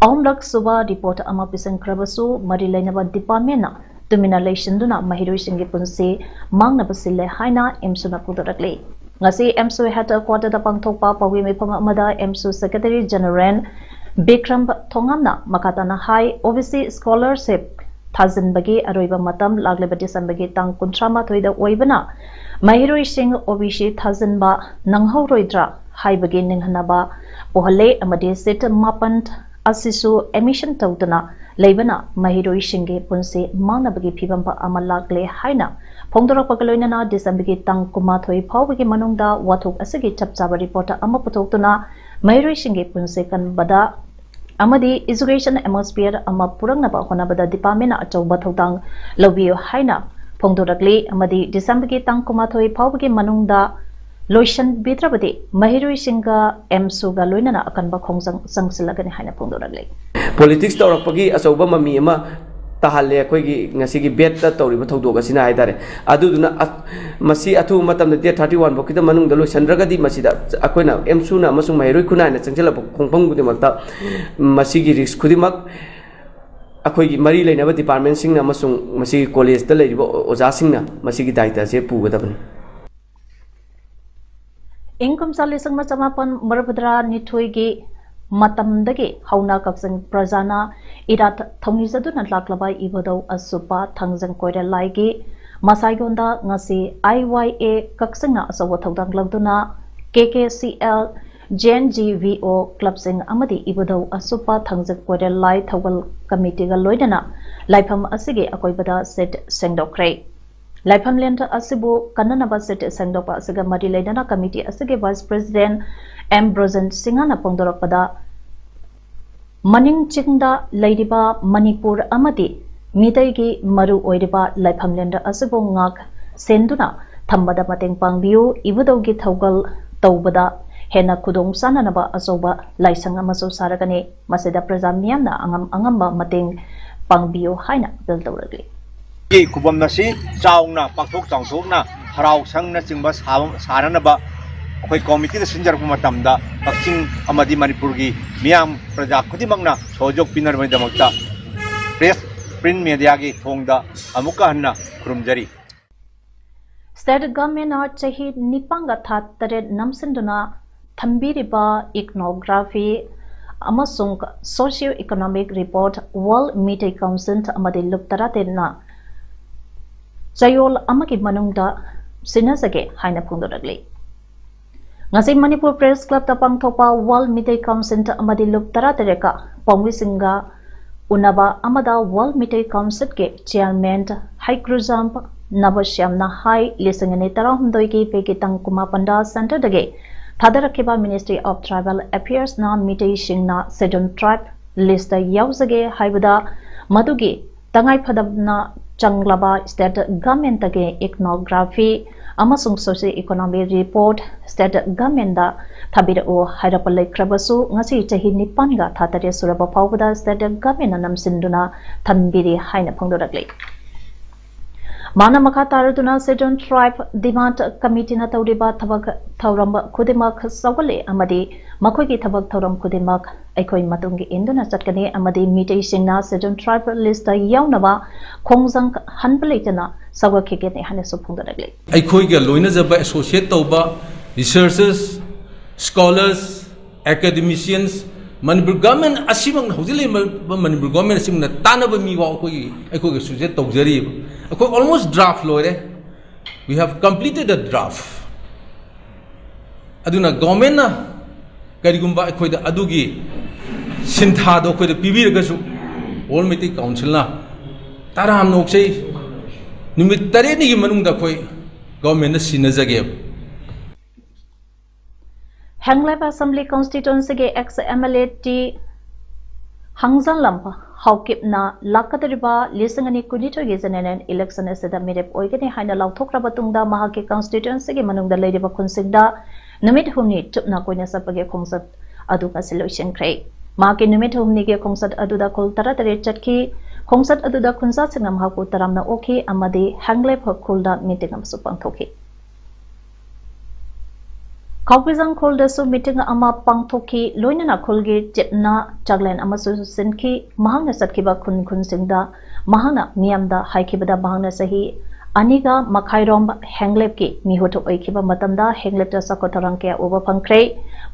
ꯑꯍꯨꯝꯂꯛ ꯁꯨꯕ report ꯑꯃ ꯄꯤꯁꯤꯟꯈ꯭ꯔꯕꯁꯨ, ꯃꯔꯤ ꯂꯩꯅꯕ departmentꯅ ꯇꯨꯃꯤꯟꯅ ꯂꯩꯁꯤꯟꯗꯨꯅ ꯃꯍꯩꯔꯣꯏꯁꯤꯡꯒꯤ ꯄꯨꯟꯁꯤ ꯃꯥꯡꯅꯕ ꯁꯤꯜꯂꯦ ꯍꯥꯏꯅ ꯑꯦꯝꯁꯨꯅ ꯐꯣꯡꯗꯣꯔꯛꯂꯤ꯫ ꯉꯁꯤ ꯑꯦꯝꯁꯨ headquarterꯗ ꯄꯥꯡꯊꯣꯛꯄ ꯄꯥꯎꯃꯤ ꯃꯤꯐꯝ ꯑꯃꯗ ꯑꯦꯝꯁꯨ Secretary General ꯕꯤꯀ꯭ꯔꯝ ꯊꯣꯉꯥꯝꯅ ꯃꯈꯥ ꯇꯥꯅ ꯍꯥꯏ, O B C scholarship ꯊꯥꯖꯤꯟꯕꯒꯤ ꯑꯔꯣꯏꯕ ꯃꯇꯝ ꯂꯥꯛꯂꯤꯕ ꯗꯤꯁꯦꯝꯕꯔꯒꯤ ꯇꯥꯡ ꯀꯨꯟꯊ꯭ꯔꯥ ꯃꯥꯊꯣꯏꯗ ꯑꯣꯏꯕꯅ, ꯃꯍꯩꯔꯣꯏꯁꯤꯡ ꯑꯣ ꯕꯤ ꯁꯤ ꯊꯥꯖꯤꯟꯕ ꯅꯪꯍꯧꯔꯣꯏꯗ꯭ꯔꯥ ꯍꯥꯏꯕꯒꯤ ꯅꯤꯡꯍꯟꯅꯕ ꯄꯣꯛꯍꯜꯂꯦ ꯑꯃꯗꯤ ꯁꯤꯠ ꯃꯥꯄꯟ ꯑꯁꯤꯁꯨ ꯑꯦꯗꯃꯤꯁꯟ ꯇꯧꯗꯅ ꯂꯩꯕꯅ ꯃꯍꯩꯔꯣꯏꯁꯤꯡꯒꯤ ꯄꯨꯟꯁꯤ ꯃꯥꯡꯅꯕꯒꯤ ꯐꯤꯕꯝ ꯑꯃ ꯂꯥꯛꯂꯦ ꯍꯥꯏꯅ ꯐꯣꯡꯗꯣꯔꯛꯄꯒ ꯂꯣꯏꯅꯅ ꯗꯤꯁꯦꯝꯕꯔꯒꯤ ꯇꯥꯡ ꯀꯨꯟꯃꯥꯊꯣꯏ ꯐꯥꯎꯕꯒꯤ ꯃꯅꯨꯡꯗ ꯋꯥꯊꯣꯛ ꯑꯁꯤꯒꯤ ꯆꯞ ꯆꯥꯕ ꯔꯤꯄꯣꯔꯠ ꯑꯃ ꯄꯨꯊꯣꯛꯇꯨꯅ ꯃꯍꯩꯔꯣꯏꯁꯤꯡꯒꯤ ꯄꯨꯟꯁꯤ ꯀꯟꯕꯗ ꯑꯃꯗꯤ education atmosphere ꯑꯃ ꯄꯨꯔꯛꯅꯕ ꯍꯣꯠꯅꯕꯗ department ꯅ ꯑꯆꯧꯕ ꯊꯧꯗꯥꯡ ꯂꯧꯕꯤꯌꯨ ꯍꯥꯏꯅ ꯐꯣꯡꯗꯣꯔꯛꯂꯤ ꯑꯃꯗꯤ ꯗꯤꯁꯦꯝꯕꯔꯒꯤ ꯇꯥꯡ ꯀꯨꯟꯃꯥꯊꯣꯏ ꯐꯥꯎꯕꯒꯤ ꯃꯅꯨꯡꯗ ꯂꯣꯏꯁꯤꯟꯕꯤꯗ꯭ꯔꯕꯗꯤ ꯃꯍꯩꯔꯣꯏꯁꯤꯡꯒ ꯑꯦꯝꯁꯨꯒ ꯂꯣꯏꯅꯅ ꯑꯀꯟꯕ ꯈꯣꯡꯖꯪ ꯆꯪꯁꯤꯜꯂꯒꯅꯤ ꯍꯥꯏꯅ ꯐꯣꯡꯗꯣꯔꯛꯂꯤ꯫ ꯄꯣꯂꯤꯇꯤꯛꯁ ꯇꯧꯔꯛꯄꯒꯤ ꯑꯆꯧꯕ ꯃꯃꯤ ꯑꯃ ꯇꯥꯍꯜꯂꯦ ꯑꯩꯈꯣꯏꯒꯤ ꯉꯁꯤꯒꯤ ꯕꯦꯠꯇ ꯇꯧꯔꯤꯕ ꯊꯧꯗꯣꯛ ꯑꯁꯤꯅ ꯍꯥꯏꯇꯥꯔꯦ꯫ ꯑꯗꯨꯗꯨꯅ ꯑ-, ꯃꯁꯤ ꯑꯊꯨꯕ ꯃꯇꯝꯗ ꯗꯦꯠ ꯊꯥꯔꯇꯤ ꯋꯥꯟ ꯐꯥꯎꯒꯤꯗ ꯃꯅꯨꯡꯗ ꯂꯣꯏꯁꯤꯟꯗ꯭ꯔꯒꯗꯤ ꯃꯁꯤꯗ ꯑꯩꯈꯣꯏꯅ ꯑꯦꯝꯁꯨꯅ ꯑꯃꯁꯨꯡ ꯃꯍꯩꯔꯣꯏ ꯈꯨꯟꯅꯥꯏꯅ ꯆꯪꯁꯤꯜꯂꯛꯄ ꯈꯣꯡꯐꯝ ꯈꯨꯗꯤꯡꯃꯛꯇ ꯃꯁꯤꯒꯤ ꯔꯤꯛꯁ ꯈꯨꯗꯤꯡꯃꯛ ꯑꯩꯈꯣꯏꯒꯤ ꯃꯔꯤ ꯂꯩꯅꯕ ꯗꯤꯄꯥꯔꯠꯃꯦꯟꯁꯤꯡꯅ ꯑꯃꯁꯨꯡ ꯃꯁꯤꯒꯤ ꯀꯣꯂꯦꯖꯇ ꯂꯩꯔꯤꯕ ꯑꯣꯖꯥꯁꯤꯡꯅ ꯃꯁꯤꯒꯤ ꯗꯥꯏꯇꯁꯦ ꯄꯨꯒꯗꯕꯅꯤ꯫ ꯏꯪ ꯀꯨꯝꯖꯥ ꯂꯤꯁꯤꯡ ꯑꯃ ꯆꯃꯥꯄꯟ ꯃꯔꯤꯐꯨꯇꯔꯥ ꯅꯤꯊꯣꯏꯒꯤ ꯃꯇꯝꯗꯒꯤ ꯍꯧꯅ ꯀꯛꯆꯤꯡ ꯄ꯭ꯔꯖꯥꯅ ꯏꯔꯥꯠ ꯊꯧꯅꯤꯖꯗꯨꯅ ꯂꯥꯛꯂꯕ ꯏꯕꯨꯙꯧ ꯑꯁꯨꯞꯄ ꯊꯥꯡꯖꯤꯡ ꯀꯣꯏꯔꯦꯜ ꯂꯥꯏꯒꯤ ꯃꯁꯥꯏꯒꯣꯟꯗ ꯉꯁꯤ ꯑꯥꯏ ꯋꯥꯏ ꯑꯦ ꯀꯛꯆꯤꯡꯅ ꯑꯆꯧꯕ ꯊꯧꯗꯥꯡ ꯂꯧꯗꯨꯅ K K C L, J N G V O ꯀ꯭ꯂꯕꯁꯤꯡ ꯑꯃꯗꯤ ꯏꯕꯨꯙꯧ ꯑꯁꯨꯞꯄ ꯊꯥꯡꯖꯤꯡ ꯀꯣꯏꯔꯦꯜ ꯂꯥꯏ ꯊꯧꯒꯜ ꯀꯃꯤꯇꯤꯒ ꯂꯣꯏꯅꯅ ꯂꯥꯏꯐꯝ ꯑꯁꯤꯒꯤ ꯑꯀꯣꯏꯕꯗ ꯁꯤꯠ ꯁꯦꯡꯗꯣꯛꯈ꯭ꯔꯦ꯫ ꯂꯥꯏꯐꯝꯂꯦꯟ ꯑꯁꯤꯕꯨ ꯀꯟꯅꯅꯕ ꯁꯤꯠ ꯁꯦꯡꯗꯣꯛꯄ ꯑꯁꯤꯒ ꯃꯔꯤ ꯂꯩꯅꯅ ꯀꯃꯤꯇꯤ ꯑꯁꯤꯒꯤ ꯚꯥꯏꯁ ꯄ꯭ꯔꯦꯁꯤꯗꯦꯟꯠ ꯑꯦꯝ ꯕ꯭ꯔꯣꯖꯦꯟ ꯁꯤꯡꯍꯅ ꯐꯣꯡꯗꯣꯔꯛꯄꯗ, ꯃꯅꯤꯡ ꯆꯤꯡꯗ ꯂꯩꯔꯤꯕ ꯃꯅꯤꯄꯨꯔ ꯑꯃꯗꯤ ꯃꯤꯇꯩꯒꯤ ꯃꯔꯨ ꯑꯣꯏꯔꯤꯕ ꯂꯥꯏꯐꯝꯂꯦꯟ ꯑꯁꯤꯕꯨ ꯉꯥꯛ ꯁꯦꯟꯗꯨꯅ ꯊꯝꯕꯗ ꯃꯇꯦꯡ ꯄꯥꯡꯕꯤꯌꯨ꯫ ꯏꯕꯨꯙꯧꯒꯤ ꯊꯧꯒꯜ ꯇꯧꯕꯗ ꯍꯦꯟꯅ ꯈꯨꯗꯣꯡ ꯆꯥꯅꯅꯕ ꯑꯆꯧꯕ ꯂꯥꯏꯁꯪ ꯑꯃꯁꯨ ꯁꯥꯔꯒꯅꯤ꯫ ꯃꯁꯤꯗ ꯄ꯭ꯔꯖꯥ ꯃꯤꯌꯥꯝꯅ ꯑꯉꯝ ꯑꯉꯝꯕ ꯃꯇꯦꯡ ꯄꯥꯡꯕꯤꯌꯨ ꯍꯥꯏꯅ ꯑꯄꯤꯜ ꯇꯧꯔꯛꯂꯤ꯫ ꯈꯨꯕꯝ ꯑꯁꯤ ꯆꯥꯎꯅ ꯄꯥꯛꯊꯣꯛ ꯆꯥꯎꯊꯣꯛꯅ ꯍꯔꯥꯎ ꯁꯪꯅꯆꯤꯡꯕ ꯁꯥꯕ, ꯁꯥꯅꯅꯕ ꯑꯩꯈꯣꯏ ꯀꯣꯃꯤꯇꯤꯗ ꯁꯤꯟꯖꯔꯛꯄ ꯃꯇꯝꯗ ꯀꯛꯆꯤꯡ ꯑꯃꯗꯤ ꯃꯅꯤꯄꯨꯔꯒꯤ ꯃꯤꯌꯥꯝ ꯄ꯭ꯔꯖꯥ ꯈꯨꯗꯤꯡꯃꯛꯅ ꯁꯍꯌꯣꯒ ꯄꯤꯅꯕꯒꯤꯗꯃꯛꯇ ꯄ꯭ꯔꯦꯁ, ꯄ꯭ꯔꯤꯟꯠ ꯃꯦꯗꯤꯌꯥꯒꯤ ꯊꯣꯡꯗ ꯑꯃꯨꯛꯀ ꯍꯟꯅ ꯈꯨꯔꯨꯝꯖꯔꯤ꯫ ꯁ꯭ꯇꯦꯠ ꯒꯚꯔꯟꯃꯦꯟꯠꯅ ꯆꯍꯤ ꯅꯤꯄꯥꯟꯒ ꯊꯥ ꯇꯔꯦꯠ ꯅꯝꯁꯤꯟꯗꯨꯅ ꯊꯝꯕꯤꯔꯤꯕ ꯏꯊꯅꯣꯒ꯭ꯔꯥꯐꯤ ꯑꯃꯁꯨꯡ Socio Economic Report, World Meitei Council ꯑꯃꯗꯤ ꯂꯨꯞ ꯇꯔꯥꯇꯔꯦꯠꯅ ꯆꯌꯣꯜ ꯑꯃꯒꯤ ꯃꯅꯨꯡꯗ ꯁꯤꯟꯅꯖꯒꯦ ꯍꯥꯏꯅ ꯐꯣꯡꯗꯣꯔꯛꯂꯤ꯫ ꯉꯁꯤ ꯃꯅꯤꯄꯨꯔ ꯄ꯭ꯔꯦꯁ ꯀ꯭ꯂꯕꯇ ꯄꯥꯡꯊꯣꯛꯄ ꯋꯥꯔꯜ ꯃꯤꯇꯩ ꯀꯥꯎꯟꯁꯤꯜ ꯑꯃꯗꯤ ꯂꯨꯞ ꯇꯔꯥꯇꯔꯦꯠꯀ ꯄꯥꯎꯃꯤꯁꯤꯡꯒ ꯎꯅꯕ ꯑꯃꯗ ꯋꯥꯔꯜ ꯃꯤꯇꯩ ꯀꯥꯎꯟꯁꯤꯜꯒꯤ ꯆꯤꯌꯥꯔꯃꯦꯟ ꯍꯩꯀ꯭ꯔꯨꯖꯥꯝ ꯅꯕꯁ꯭ꯌꯥꯝꯅ ꯍꯥꯏ, ꯂꯤꯁꯤꯡ ꯑꯅꯤ ꯇꯔꯥꯍꯨꯝꯗꯣꯏꯒꯤ ꯄꯦꯒꯤ ꯇꯥꯡ ꯀꯨꯟꯃꯥꯄꯟꯗ ꯁꯦꯟꯇꯔꯗꯒꯤ ꯊꯥꯗꯔꯛꯈꯤꯕ Ministry of Tribal Affairsꯅ ꯃꯤꯇꯩꯁꯤꯡꯅ Scheduled Tribe listꯇ ꯌꯥꯎꯖꯒꯦ ꯍꯥꯏꯕꯗ ꯃꯗꯨꯒꯤ ꯇꯉꯥꯏꯐꯗꯕꯅ ꯆꯪꯂꯕ state governmentꯇꯒꯤ ethnography ꯑꯃꯁꯨꯡ socio economic report state governmentꯗ ꯊꯥꯕꯤꯔꯛꯎ ꯍꯥꯏꯔꯛꯄ ꯂꯩꯈ꯭ꯔꯕꯁꯨ, ꯉꯁꯤ ꯆꯍꯤ ꯅꯤꯄꯥꯟꯒ ꯊꯥ ꯇꯔꯦꯠ ꯁꯨꯔꯕ ꯐꯥꯎꯕꯗ state governmentꯅ ꯅꯝꯁꯤꯟꯗꯨꯅ ꯊꯝꯕꯤꯔꯤ ꯍꯥꯏꯅ ꯐꯣꯡꯗꯣꯔꯛꯂꯤ꯫ ꯃꯥꯅ ꯃꯈꯥ ꯇꯥꯔꯗꯨꯅ Scheduled Tribe Demand Committeeꯅ ꯇꯧꯔꯤꯕ ꯊꯕꯛ ꯊꯧꯔꯝ ꯈꯨꯗꯤꯡꯃꯛ ꯁꯧꯒꯠꯂꯦ ꯑꯃꯗꯤ ꯃꯈꯣꯏꯒꯤ ꯊꯕꯛ ꯊꯧꯔꯝ ꯈꯨꯗꯤꯡꯃꯛ ꯑꯩꯈꯣꯏ ꯃꯇꯨꯡ ꯏꯟꯗꯨꯅ ꯆꯠꯀꯅꯤ ꯑꯃꯗꯤ ꯃꯤꯇꯩꯁꯤꯡꯅ Scheduled Tribe listꯇ ꯌꯥꯎꯅꯕ ꯈꯣꯡꯖꯪ ꯍꯟꯕ ꯂꯩꯇꯅ ꯁꯧꯒꯠꯈꯤꯒꯅꯤ ꯍꯥꯏꯅꯁꯨ ꯐꯣꯡꯗꯣꯔꯛꯂꯤ꯫ ꯑꯩꯈꯣꯏꯒ ꯂꯣꯏꯅꯖꯕ associate ꯇꯧꯕ researchers, scholars, academicians, Manipur government ꯑꯁꯤꯃꯛꯅ, ꯍꯧꯖꯤꯛ ꯂꯩꯔꯤꯕ ꯃꯅꯤꯄꯨꯔ government ꯑꯁꯤꯃꯛꯅ ꯇꯥꯟꯅꯕ ꯃꯤꯐꯥꯎ ꯑꯩꯈꯣꯏꯒꯤ, ꯑꯩꯈꯣꯏꯒ associate ꯇꯧꯖꯔꯤꯕ꯫ ꯑꯩꯈꯣꯏ almost draft ꯂꯣꯏꯔꯦ꯫ We have completed the draft. ꯑꯗꯨꯅ governmentꯅ ꯀꯔꯤꯒꯨꯝꯕ ꯑꯩꯈꯣꯏꯗ ꯑꯗꯨꯒꯤ ꯁꯤꯟꯊꯥꯗꯣ ꯑꯩꯈꯣꯏꯗ ꯄꯤꯕꯤꯔꯒꯁꯨ, World Meitei Councilꯅ ꯇꯔꯥꯝꯅ ꯑꯣꯛꯆꯩ, ꯅꯨꯃꯤꯠ ꯇꯔꯦꯠꯅꯤꯒꯤ ꯃꯅꯨꯡꯗ ꯑꯩꯈꯣꯏ governmentꯅ ꯁꯤꯟꯅꯖꯒꯦꯕ꯫ ꯍꯦꯡꯂꯦꯞ Assembly Constituencyꯒꯤ ex MLA ꯇꯤ ꯍꯪꯖꯥꯂꯝ ꯍꯥꯎꯀꯤꯞꯅ ꯂꯥꯛꯀꯗꯧꯔꯤꯕ ꯂꯤꯁꯤꯡ ꯑꯅꯤ ꯀꯨꯟꯅꯤꯊꯣꯏꯒꯤ general election ꯑꯁꯤꯗ ꯃꯤꯔꯦꯞ ꯑꯣꯏꯒꯅꯤ ꯍꯥꯏꯅ ꯂꯥꯎꯊꯣꯛꯈ꯭ꯔꯕ ꯇꯨꯡꯗ ꯃꯍꯥꯛꯀꯤ constituencyꯒꯤ ꯃꯅꯨꯡꯗ ꯂꯩꯔꯤꯕ ꯈꯨꯟꯁꯤꯡꯗ ꯅꯨꯃꯤꯠ ꯍꯨꯝꯅꯤ ꯆꯨꯞꯅ ꯀꯣꯏꯅ ꯆꯠꯄꯒꯤ ꯈꯣꯡꯆꯠ ꯑꯗꯨ ꯉꯁꯤ ꯂꯣꯏꯁꯤꯟꯈ꯭ꯔꯦ꯫ ꯃꯍꯥꯛꯀꯤ ꯅꯨꯃꯤꯠ ꯍꯨꯝꯅꯤꯒꯤ ꯈꯣꯡꯆꯠ ꯑꯗꯨꯗ ꯈꯨꯜ ꯇꯔꯥꯇꯔꯦꯠ ꯆꯠꯈꯤ꯫ ꯈꯣꯡꯆꯠ ꯑꯗꯨꯗ ꯈꯨꯟꯖꯥꯁꯤꯡꯅ ꯃꯍꯥꯛꯄꯨ ꯇꯔꯥꯝꯅ ꯑꯣꯛꯈꯤ ꯑꯃꯗꯤ ꯍꯦꯡꯂꯦꯞ ꯈꯨꯜꯗ meeting ꯑꯃꯁꯨ ꯄꯥꯡꯊꯣꯛꯈꯤ꯫ ꯀꯥꯎꯄꯤꯖꯥꯡ ꯈꯨꯜꯗꯁꯨ meeting ꯑꯃ ꯄꯥꯡꯊꯣꯛꯈꯤ, ꯂꯣꯏꯅꯅ ꯈꯨꯜꯒꯤ chiefꯅ ꯆꯥꯛꯂꯦꯟ ꯑꯃꯁꯨ ꯁꯤꯟꯈꯤ꯫ ꯃꯍꯥꯛꯅ ꯆꯠꯈꯤꯕ ꯈꯨꯟ ꯈꯨꯟꯁꯤꯡꯗ ꯃꯍꯥꯛꯅ ꯃꯤꯌꯥꯝꯗ ꯍꯥꯏꯈꯤꯕꯗ, ꯃꯍꯥꯛꯅ ꯆꯍꯤ ꯑꯅꯤꯒ ꯃꯈꯥꯏꯔꯣꯝ ꯍꯦꯡꯂꯦꯞꯀꯤ ꯃꯤꯍꯨꯠ ꯑꯣꯏꯈꯤꯕ ꯃꯇꯝꯗ ꯍꯦꯡꯂꯦꯞꯇ ꯆꯥꯎꯈꯠ ꯊꯧꯔꯥꯡ ꯀꯌꯥ ꯎꯕ ꯐꯪꯈ꯭ꯔꯦ꯫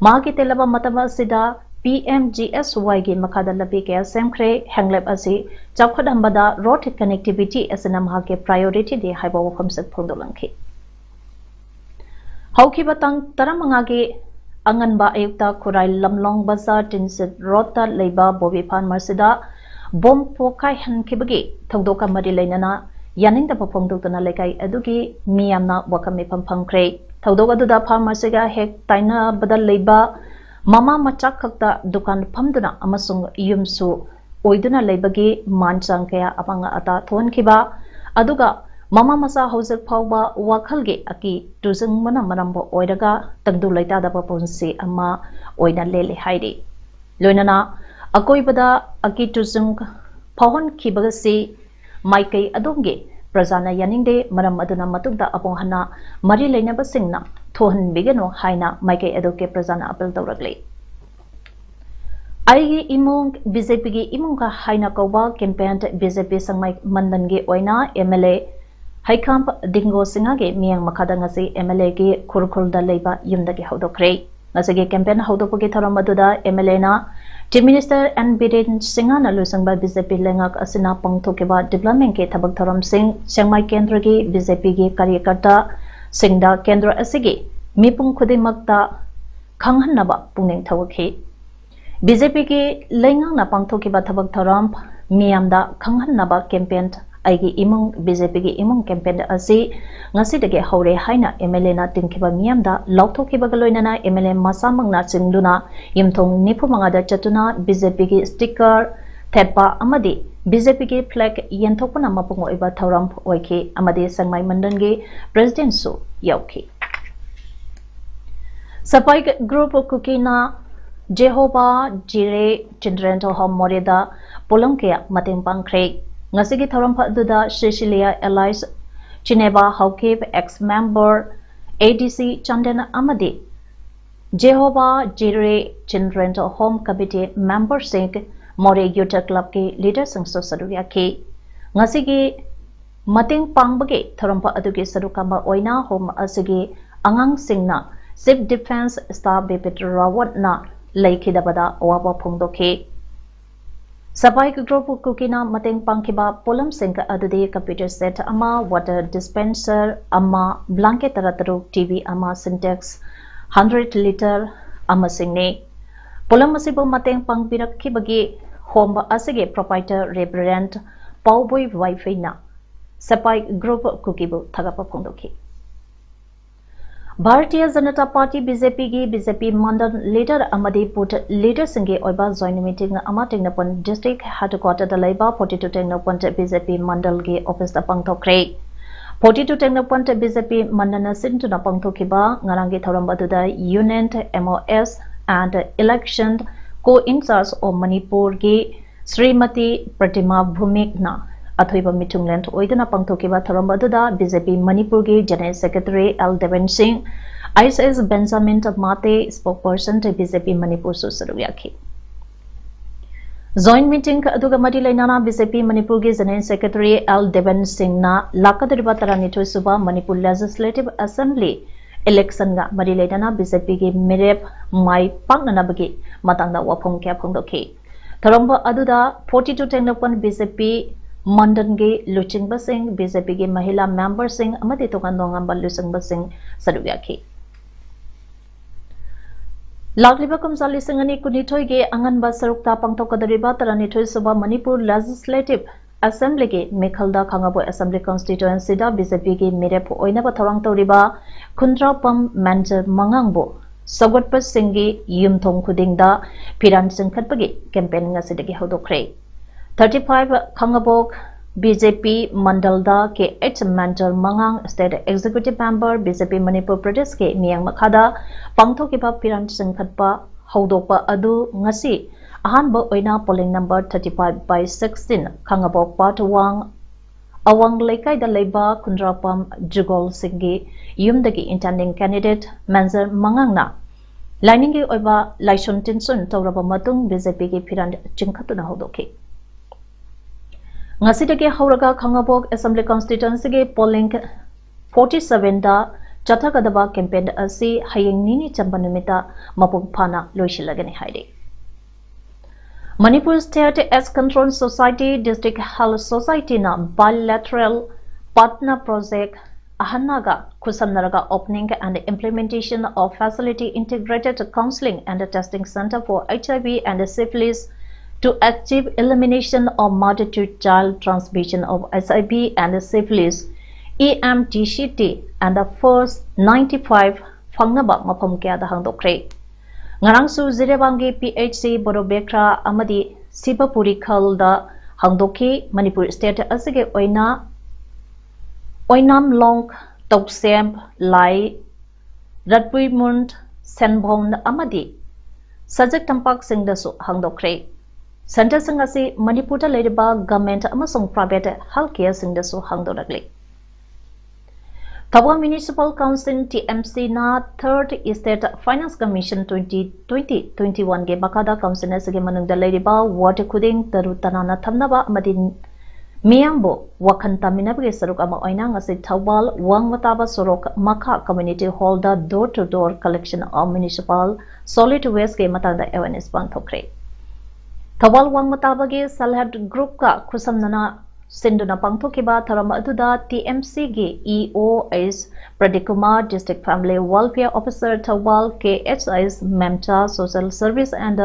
ꯃꯍꯥꯛꯀꯤ ꯇꯦꯜꯂꯕ ꯃꯇꯝ ꯑꯁꯤꯗ P M G S Y ꯒꯤ ꯃꯈꯥꯗ ꯂꯝꯕꯤ ꯀꯌꯥ ꯁꯦꯝꯈ꯭ꯔꯦ꯫ ꯍꯦꯡꯂꯦꯞ ꯑꯁꯤ ꯆꯥꯎꯈꯠꯍꯟꯕꯗ road connectivity ꯑꯁꯤꯅ ꯃꯍꯥꯛꯀꯤ priority ꯗꯤ ꯍꯥꯏꯕ ꯋꯥꯐꯝꯁꯛ ꯐꯣꯡꯗꯣꯛꯂꯝꯈꯤ꯫ ꯍꯧꯈꯤꯕ ꯇꯥꯡ ꯇꯔꯥꯃꯉꯥꯒꯤ ꯑꯉꯟꯕ ꯑꯌꯨꯛꯇ ꯈꯨꯔꯥꯏ ꯂꯝꯂꯣꯡ ꯕꯖꯥꯔ ꯇꯤꯟꯁꯤꯠ ꯔꯣꯗꯇ ꯂꯩꯕ ꯕꯣꯕꯤ ꯐꯥꯔꯃꯔꯁꯤꯗ ꯕꯣꯝ ꯄꯣꯈꯥꯏꯍꯟꯈꯤꯕꯒꯤ ꯊꯧꯗꯣꯛꯀ ꯃꯔꯤ ꯂꯩꯅꯅ ꯌꯥꯅꯤꯡꯗꯕ ꯐꯣꯡꯗꯣꯛꯇꯨꯅ ꯂꯩꯀꯥꯏ ꯑꯗꯨꯒꯤ ꯃꯤꯌꯥꯝꯅ ꯋꯥꯐꯝ ꯃꯤꯐꯝ ꯐꯪꯈ꯭ꯔꯦ꯫ ꯊꯧꯗꯣꯛ ꯑꯗꯨꯗ ꯐꯥꯔꯃꯔꯁꯤꯒ ꯍꯦꯛ ꯇꯥꯏꯅꯕꯗ ꯂꯩꯕ ꯃꯃꯥ ꯃꯆꯥ ꯈꯛꯇ ꯗꯨꯀꯥꯟ ꯐꯝꯗꯨꯅ ꯑꯃꯁꯨꯡ ꯌꯨꯝꯁꯨ ꯑꯣꯏꯗꯨꯅ ꯂꯩꯕꯒꯤ ꯃꯥꯟ ꯆꯥꯡ ꯀꯌꯥ ꯑꯃꯥꯡ ꯑꯇꯥ ꯊꯣꯛꯍꯟꯈꯤꯕ, ꯑꯗꯨꯒ ꯃꯃꯥ ꯃꯆꯥ ꯍꯧꯖꯤꯛ ꯐꯥꯎꯕ ꯋꯥꯈꯜꯒꯤ ꯑꯀꯤ ꯇꯨꯖꯨꯡꯕꯅ ꯃꯔꯝ ꯑꯣꯏꯔꯒ ꯇꯪꯗꯨ ꯂꯩꯇꯥꯗꯕ ꯄꯨꯟꯁꯤ ꯑꯃ ꯑꯣꯏꯅ ꯂꯦꯜꯂꯤ ꯍꯥꯏꯔꯤ꯫ ꯂꯣꯏꯅꯅ ꯑꯀꯣꯏꯕꯗ ꯑꯀꯤ ꯇꯨꯖꯨꯡ ꯐꯥꯎꯍꯟꯈꯤꯕ ꯑꯁꯤ ꯃꯥꯏꯀꯩ ꯑꯗꯣꯝꯒꯤ ꯄ꯭ꯔꯖꯥꯅ ꯌꯥꯅꯤꯡꯗꯦ, ꯃꯔꯝ ꯑꯗꯨꯅ ꯃꯇꯨꯡꯗ ꯑꯃꯨꯛ ꯍꯟꯅ ꯃꯔꯤ ꯂꯩꯅꯕꯁꯤꯡꯅ ꯊꯣꯛꯍꯟꯕꯤꯒꯅꯨ ꯍꯥꯏꯅ ꯃꯥꯏꯀꯩ ꯑꯗꯣꯝꯒꯤ ꯄ꯭ꯔꯖꯥꯅ ꯑꯥꯄꯤꯜ ꯇꯧꯔꯛꯂꯤ꯫ ꯑꯩꯒꯤ ꯏꯃꯨꯡ ꯕꯤ ꯖꯦ ꯄꯤꯒꯤ ꯏꯃꯨꯡꯒ ꯍꯥꯏꯅ ꯀꯧꯕ campaign ꯕꯤ ꯖꯦ ꯄꯤ ꯁꯪꯃꯥꯏ ꯃꯟꯗꯟꯒꯤ ꯑꯣꯏꯅ ꯑꯦꯝ ꯑꯦꯜ ꯑꯦ ꯍꯩꯈꯥꯝ ꯗꯤꯡꯒꯣ ꯁꯤꯡꯍꯒꯤ ꯃꯤꯠꯌꯦꯡ ꯃꯈꯥꯗ ꯉꯁꯤ ꯑꯦꯝ ꯑꯦꯜ ꯑꯦꯒꯤ ꯈꯨꯔꯈꯨꯜꯗ ꯂꯩꯕ ꯌꯨꯝꯗꯒꯤ ꯍꯧꯗꯣꯛꯈ꯭ꯔꯦ꯫ ꯉꯁꯤꯒꯤ campaign ꯍꯧꯗꯣꯛꯄꯒꯤ ꯊꯧꯔꯝ ꯑꯗꯨꯗ ꯑꯦꯝ ꯑꯦꯜ ꯑꯦꯅ Chief Minister N ꯕꯤꯔꯦꯟ ꯁꯤꯡꯍꯅ ꯂꯨꯆꯤꯡꯕ ꯕꯤ ꯖꯦ ꯄꯤ ꯂꯩꯉꯥꯛ ꯑꯁꯤꯅ ꯄꯥꯡꯊꯣꯛꯈꯤꯕ developmentꯀꯤ ꯊꯕꯛ ꯊꯧꯔꯝꯁꯤꯡ, ꯁꯦꯡꯃꯥꯏ ꯀꯦꯟꯗ꯭ꯔꯒꯤ ꯕꯤ ꯖꯦ ꯄꯤꯒꯤ ꯀꯥꯔꯌꯀꯔꯇꯥꯁꯤꯡꯗ ꯀꯦꯟꯗ꯭ꯔ ꯑꯁꯤꯒꯤ ꯃꯤꯄꯨꯝ ꯈꯨꯗꯤꯡꯃꯛꯇ ꯈꯪꯍꯟꯅꯕ ꯄꯨꯛꯅꯤꯡ ꯊꯧꯒꯠꯈꯤ꯫ ꯕꯤ ꯖꯦ ꯄꯤꯒꯤ ꯂꯩꯉꯥꯛꯅ ꯄꯥꯡꯊꯣꯛꯈꯤꯕ ꯊꯕꯛ ꯊꯧꯔꯝ ꯃꯤꯌꯥꯝꯗ ꯈꯪꯍꯟꯅꯕ campaign ꯑꯩꯒꯤ ꯏꯃꯨꯡ ꯕꯤ ꯖꯦ ꯄꯤꯒꯤ ꯏꯃꯨꯡ campaign ꯑꯁꯤ ꯉꯁꯤꯗꯒꯤ ꯍꯧꯔꯦ ꯍꯥꯏꯅ ꯑꯦꯝ ꯑꯦꯜ ꯑꯦꯅ ꯇꯤꯟꯈꯤꯕ ꯃꯤꯌꯥꯝꯗ ꯂꯥꯎꯊꯣꯛꯈꯤꯕꯒ ꯂꯣꯏꯅꯅ ꯑꯦꯝ ꯑꯦꯜ ꯑꯦ ꯃꯁꯥꯃꯛꯅ ꯆꯤꯡꯗꯨꯅ ꯌꯨꯝꯊꯣꯡ ꯅꯤꯐꯨ ꯃꯉꯥꯗ ꯆꯠꯇꯨꯅ ꯕꯤ ꯖꯦ ꯄꯤꯒꯤ sticker ꯊꯦꯠꯄ ꯑꯃꯗꯤ ꯕꯤ ꯖꯦ ꯄꯤꯒꯤ flag ꯌꯦꯟꯊꯣꯛꯄꯅ ꯃꯄꯨꯡ ꯑꯣꯏꯕ ꯊꯧꯔꯝ ꯑꯣꯏꯈꯤ ꯑꯃꯗꯤ ꯁꯦꯡꯃꯥꯏ ꯃꯟꯗꯜꯒꯤ presidentꯁꯨ ꯌꯥꯎꯈꯤ꯫ ꯁꯐꯥꯏ group ꯀꯨꯀꯤꯅ ꯖꯦꯍꯣꯕꯥ ꯖꯤꯔꯦ ꯆꯤꯜꯗ꯭ꯔꯦꯟ ꯍꯣꯝ ꯃꯣꯔꯦꯗ ꯄꯣꯠꯂꯝ ꯀꯌꯥ ꯃꯇꯦꯡ ꯄꯥꯡꯈ꯭ꯔꯦ꯫ ꯉꯁꯤꯒꯤ ꯊꯧꯔꯝ ꯑꯗꯨꯗ ꯁꯤꯁꯤꯂꯤꯌꯥ ꯑꯦꯂꯥꯏꯁ ꯆꯤꯅꯦꯕꯥ ꯍꯥꯎꯀꯤꯞ, ex member ꯑꯦ ꯗꯤ ꯁꯤ ꯆꯥꯟꯗꯦꯜ ꯑꯃꯗꯤ ꯖꯦꯍꯣꯕꯥ ꯖꯤꯔꯦ ꯆꯤꯜꯗ꯭ꯔꯦꯟ ꯍꯣꯝ ꯀꯃꯤꯇꯤ memberꯁꯤꯡ, ꯃꯣꯔꯦ ꯌꯨꯊ ꯀ꯭ꯂꯕꯀꯤ leaderꯁꯤꯡꯁꯨ ꯁꯔꯨꯛ ꯌꯥꯈꯤ꯫ ꯉꯁꯤꯒꯤ ꯃꯇꯦꯡ ꯄꯥꯡꯕꯒꯤ ꯊꯧꯔꯝ ꯑꯗꯨꯒꯤ ꯁꯔꯨꯛ ꯑꯃ ꯑꯣꯏꯅ ꯍꯣꯝ ꯑꯁꯤꯒꯤ ꯑꯉꯥꯡꯁꯤꯡꯅ Chief Defence Staff ꯕꯤꯄꯤꯟ ꯔꯥꯋꯠꯅ ꯂꯩꯈꯤꯗꯕꯗ ꯑꯋꯥꯕ ꯐꯣꯡꯗꯣꯛꯈꯤ꯫ ꯁꯄꯥꯏ ꯒ꯭ꯔꯨꯞ ꯀꯨꯀꯤꯅ ꯃꯇꯦꯡ ꯄꯥꯡꯈꯤꯕ ꯄꯣꯠꯂꯝꯁꯤꯡ ꯑꯗꯨꯗꯤ computer set ꯑꯃ, water dispenser ꯑꯃ, blanket ꯇꯔꯥꯇꯔꯨꯛ, TV ꯑꯃ, Sintex hundred litre ꯑꯃꯁꯤꯡꯅꯤ꯫ ꯄꯣꯠꯂꯝ ꯑꯁꯤꯕꯨ ꯃꯇꯦꯡ ꯄꯥꯡꯕꯤꯔꯛꯈꯤꯕꯒꯤ ꯍꯣꯝꯕ ꯑꯁꯤꯒꯤ proprietor Reverend ꯄꯥꯎꯕꯣꯏ ꯋꯥꯏꯐꯩꯅ ꯁꯄꯥꯏ ꯒ꯭ꯔꯨꯞ ꯀꯨꯀꯤꯕꯨ ꯊꯥꯒꯠꯄ ꯐꯣꯡꯗꯣꯛꯈꯤ꯫ Bharatiya Janata party, BJPꯒꯤ BJP ꯃꯟꯗꯜ leader ꯑꯃꯗꯤ ꯕꯨꯊ ꯂꯤꯗꯔꯁꯤꯡꯒꯤ ꯑꯣꯏꯕ joint meeting ꯑꯃ ꯇꯦꯡꯅꯧꯄꯜ district headquarterꯗ ꯂꯩꯕ forty two Tengnoupal BJP ꯃꯟꯗꯜꯒꯤ officeꯇ ꯄꯥꯡꯊꯣꯛꯈ꯭ꯔꯦ꯫ forty two Tengnoupal BJP ꯃꯟꯗꯜꯅ ꯁꯤꯟꯗꯨꯅ ꯄꯥꯡꯊꯣꯛꯈꯤꯕ ꯉꯔꯥꯡꯒꯤ ꯊꯧꯔꯝ ꯑꯗꯨꯗ Union MoS and Election Co-in-charge of ꯃꯅꯤꯄꯨꯔꯒꯤ ꯁ꯭ꯔꯤꯃꯇꯤ ꯄ꯭ꯔꯇꯤꯃꯥ ꯚꯨꯃꯤꯛꯅ ꯑꯊꯣꯏꯕ ꯃꯤꯊꯨꯡꯂꯦꯟ ꯑꯣꯏꯗꯨꯅ ꯄꯥꯡꯊꯣꯛꯈꯤꯕ ꯊꯧꯔꯝ ꯑꯗꯨꯗ BJP ꯃꯅꯤꯄꯨꯔꯒꯤ General Secretary L ꯗꯦꯕꯦꯟ ꯁꯤꯡ, ISS Benjamin Mate, spokesperson BJP ꯃꯅꯤꯄꯨꯔꯁꯨ ꯁꯔꯨꯛ ꯌꯥꯈꯤ꯫ Joint meeting ꯑꯗꯨꯒ ꯃꯔꯤ ꯂꯩꯅꯅ BJP ꯃꯅꯤꯄꯨꯔꯒꯤ General Secretary L ꯗꯦꯕꯦꯟ ꯁꯤꯡꯅ ꯂꯥꯛꯀꯗꯧꯔꯤꯕ ꯇꯔꯥꯅꯤꯊꯣꯏ ꯁꯨꯕ ꯃꯅꯤꯄꯨꯔ Legislative Assembly electionꯒ ꯃꯔꯤ ꯂꯩꯅꯅ BJPꯒꯤ ꯃꯤꯔꯦꯞ ꯃꯥꯏ ꯄꯥꯛꯅꯅꯕꯒꯤ ꯃꯇꯥꯡꯗ ꯋꯥꯐꯝ ꯀꯌꯥ ꯐꯣꯡꯗꯣꯛꯈꯤ꯫ ꯊꯧꯔꯝ ꯑꯗꯨꯗ forty two ꯇꯦꯡꯅꯧꯄꯜ BJP ꯃꯟꯗꯜꯒꯤ ꯂꯨꯆꯤꯡꯕꯁꯤꯡ, BJPꯒꯤ ꯃꯍꯤꯂꯥ memberꯁꯤꯡ ꯑꯃꯗꯤ ꯇꯣꯉꯥꯟ ꯇꯣꯉꯥꯟꯕ ꯂꯨꯆꯤꯡꯕꯁꯤꯡ ꯁꯔꯨꯛ ꯌꯥꯈꯤ꯫ ꯂꯥꯛꯂꯤꯕ ꯀꯨꯝꯖꯥ ꯂꯤꯁꯤꯡ ꯑꯅꯤ ꯀꯨꯟꯅꯤꯊꯣꯏꯒꯤ ꯑꯉꯟꯕ ꯁꯔꯨꯛꯇ ꯄꯥꯡꯊꯣꯛꯀꯗꯧꯔꯤꯕ ꯇꯔꯥꯅꯤꯊꯣꯏ ꯁꯨꯕ ꯃꯅꯤꯄꯨꯔ Legislative Assemblyꯒꯤ ꯃꯤꯈꯜꯗ ꯈꯥꯡꯉꯕꯣꯛ Assembly Constituencyꯗ BJPꯒꯤ ꯃꯤꯔꯦꯞ ꯑꯣꯏꯅꯕ ꯊꯧꯔꯥꯡ ꯇꯧꯔꯤꯕ ꯈꯨꯟꯗ꯭ꯔꯥꯄꯝ ꯃꯦꯟꯖꯔ ꯃꯉꯥꯡꯕꯨ ꯁꯧꯒꯠꯄꯁꯤꯡꯒꯤ ꯌꯨꯝꯊꯣꯡ ꯈꯨꯗꯤꯡꯗ ꯐꯤꯔꯥꯟ ꯆꯤꯡꯈꯠꯄꯒꯤ campaign ꯉꯁꯤꯗꯒꯤ ꯍꯧꯗꯣꯛꯈ꯭ꯔꯦ꯫ thirty five ꯈꯥꯡꯉꯕꯣꯛ BJP ꯃꯟꯗꯜꯗ K H ꯃꯦꯟꯖꯔ ꯃꯉꯥꯡ, State Executive Member, BJP Manipur ꯄ꯭ꯔꯗꯦꯁꯀꯤ ꯃꯤꯠꯌꯦꯡ ꯃꯈꯥꯗ ꯄꯥꯡꯊꯣꯛꯈꯤꯕ ꯐꯤꯔꯥꯟ ꯆꯤꯡꯈꯠꯄ ꯍꯧꯗꯣꯛꯄ ꯑꯗꯨ ꯉꯁꯤ ꯑꯍꯥꯟꯕ ꯑꯣꯏꯅ polling number thirty five by sixteen Khangabok part one ꯑꯋꯥꯡ ꯂꯩꯀꯥꯏꯗ ꯂꯩꯕ ꯈꯨꯟꯗ꯭ꯔꯥꯄꯝ ꯖꯨꯒꯣꯜꯁꯤꯡꯒꯤ ꯌꯨꯝꯗꯒꯤ intending candidate ꯃꯦꯟꯖꯔ ꯃꯉꯥꯡꯅ ꯂꯥꯏꯅꯤꯡꯒꯤ ꯑꯣꯏꯕ ꯂꯥꯏꯁꯣꯟ ꯇꯤꯟꯁꯣꯟ ꯇꯧꯔꯕ ꯃꯇꯨꯡ BJPꯒꯤ ꯐꯤꯔꯥꯟ ꯆꯤꯡꯈꯠꯇꯨꯅ ꯍꯧꯗꯣꯛꯈꯤ꯫ ꯉꯁꯤꯗꯒꯤ ꯍꯧꯔꯒ ꯈꯥꯡꯉꯕꯣꯛ Assembly Constituencyꯒꯤ polling forty sevenꯗ ꯆꯠꯊꯒꯗꯕ campaign ꯑꯁꯤ ꯍꯌꯦꯡ ꯅꯤꯅꯤ ꯆꯟꯕ ꯅꯨꯃꯤꯠꯇ ꯃꯄꯨꯡ ꯐꯥꯅ ꯂꯣꯏꯁꯤꯜꯂꯒꯅꯤ ꯍꯥꯏꯔꯤ꯫ Manipur State AIDS Control Society, District Health Society ꯅ bilateral partner project ꯑꯍꯟꯅꯒ ꯈꯨꯠꯁꯝꯅꯔꯒ opening and implementation of facility integrated counseling and testing center for HIV and syphilis to achieve elimination of mother to child transmission of HIV and syphilis, EMTCT, and the first ninety-five ꯐꯪꯅꯕ ꯃꯐꯝ ꯀꯌꯥꯗ ꯍꯥꯡꯗꯣꯛꯈ꯭ꯔꯦ꯫ ꯉꯔꯥꯡꯁꯨ ꯖꯤꯔꯤꯕꯥꯝꯒꯤ PHC ꯕꯣꯔꯣꯕꯦꯈ꯭ꯔꯥ ꯑꯃꯗꯤ ꯁꯤꯕꯄꯨꯔꯤ ꯈꯜꯗ ꯍꯥꯡꯗꯣꯛꯈꯤ꯫ Manipur state ꯑꯁꯤꯒꯤ ꯑꯣꯏꯅ ꯑꯣꯏꯅꯥꯝꯂꯣꯡ, ꯇꯧꯁꯦꯝ, ꯂꯥꯏ, ꯔꯠꯄꯨꯏꯃꯨꯟ, ꯁꯦꯟꯚꯣꯝ ꯑꯃꯗꯤ ꯁꯖꯤꯛ ꯇꯝꯄꯥꯛꯁꯤꯡꯗꯁꯨ ꯍꯥꯡꯗꯣꯛꯈ꯭ꯔꯦ꯫ Centreꯁꯤꯡ ꯑꯁꯤ ꯃꯅꯤꯄꯨꯔꯗ ꯂꯩꯔꯤꯕ government ꯑꯃꯁꯨꯡ private health careꯁꯤꯡꯗꯁꯨ ꯍꯥꯡꯗꯣꯔꯛꯂꯤ꯫ Thoubal Municipal Council, TMCꯅ Third State Finance Commission twenty twenty twenty-oneꯒꯤ ꯃꯈꯥꯗ council ꯑꯁꯤꯒꯤ ꯃꯅꯨꯡꯗ ꯂꯩꯔꯤꯕ ward ꯈꯨꯗꯤꯡ ꯇꯔꯨ ꯇꯅꯥꯟꯅ ꯊꯝꯅꯕ ꯑꯃꯗꯤ ꯃꯤꯌꯥꯝꯕꯨ ꯋꯥꯈꯜ ꯇꯥꯃꯤꯟꯅꯕꯒꯤ ꯁꯔꯨꯛ ꯑꯃ ꯑꯣꯏꯅ ꯉꯁꯤ ꯊꯧꯕꯥꯜ ꯋꯥꯡꯃ ꯇꯥꯕ ꯁꯣꯔꯣꯛ ꯃꯈꯥ community hallꯗ door to door collection of municipal solid wasteꯀꯤ ꯃꯇꯥꯡꯗ awareness ꯄꯥꯡꯊꯣꯛꯈ꯭ꯔꯦ꯫ ꯊꯧꯕꯥꯜ ꯋꯥꯡꯃ ꯇꯥꯕꯒꯤ Self Help Groupꯀ ꯈꯨꯠꯁꯝꯅꯅ ꯁꯤꯟꯗꯨꯅ ꯄꯥꯡꯊꯣꯛꯈꯤꯕ ꯊꯧꯔꯝ ꯑꯗꯨꯗ TMCꯒꯤ EO S Pradip Kumar, District Family Welfare Officer Thoubal K S S Memcha, Social Service and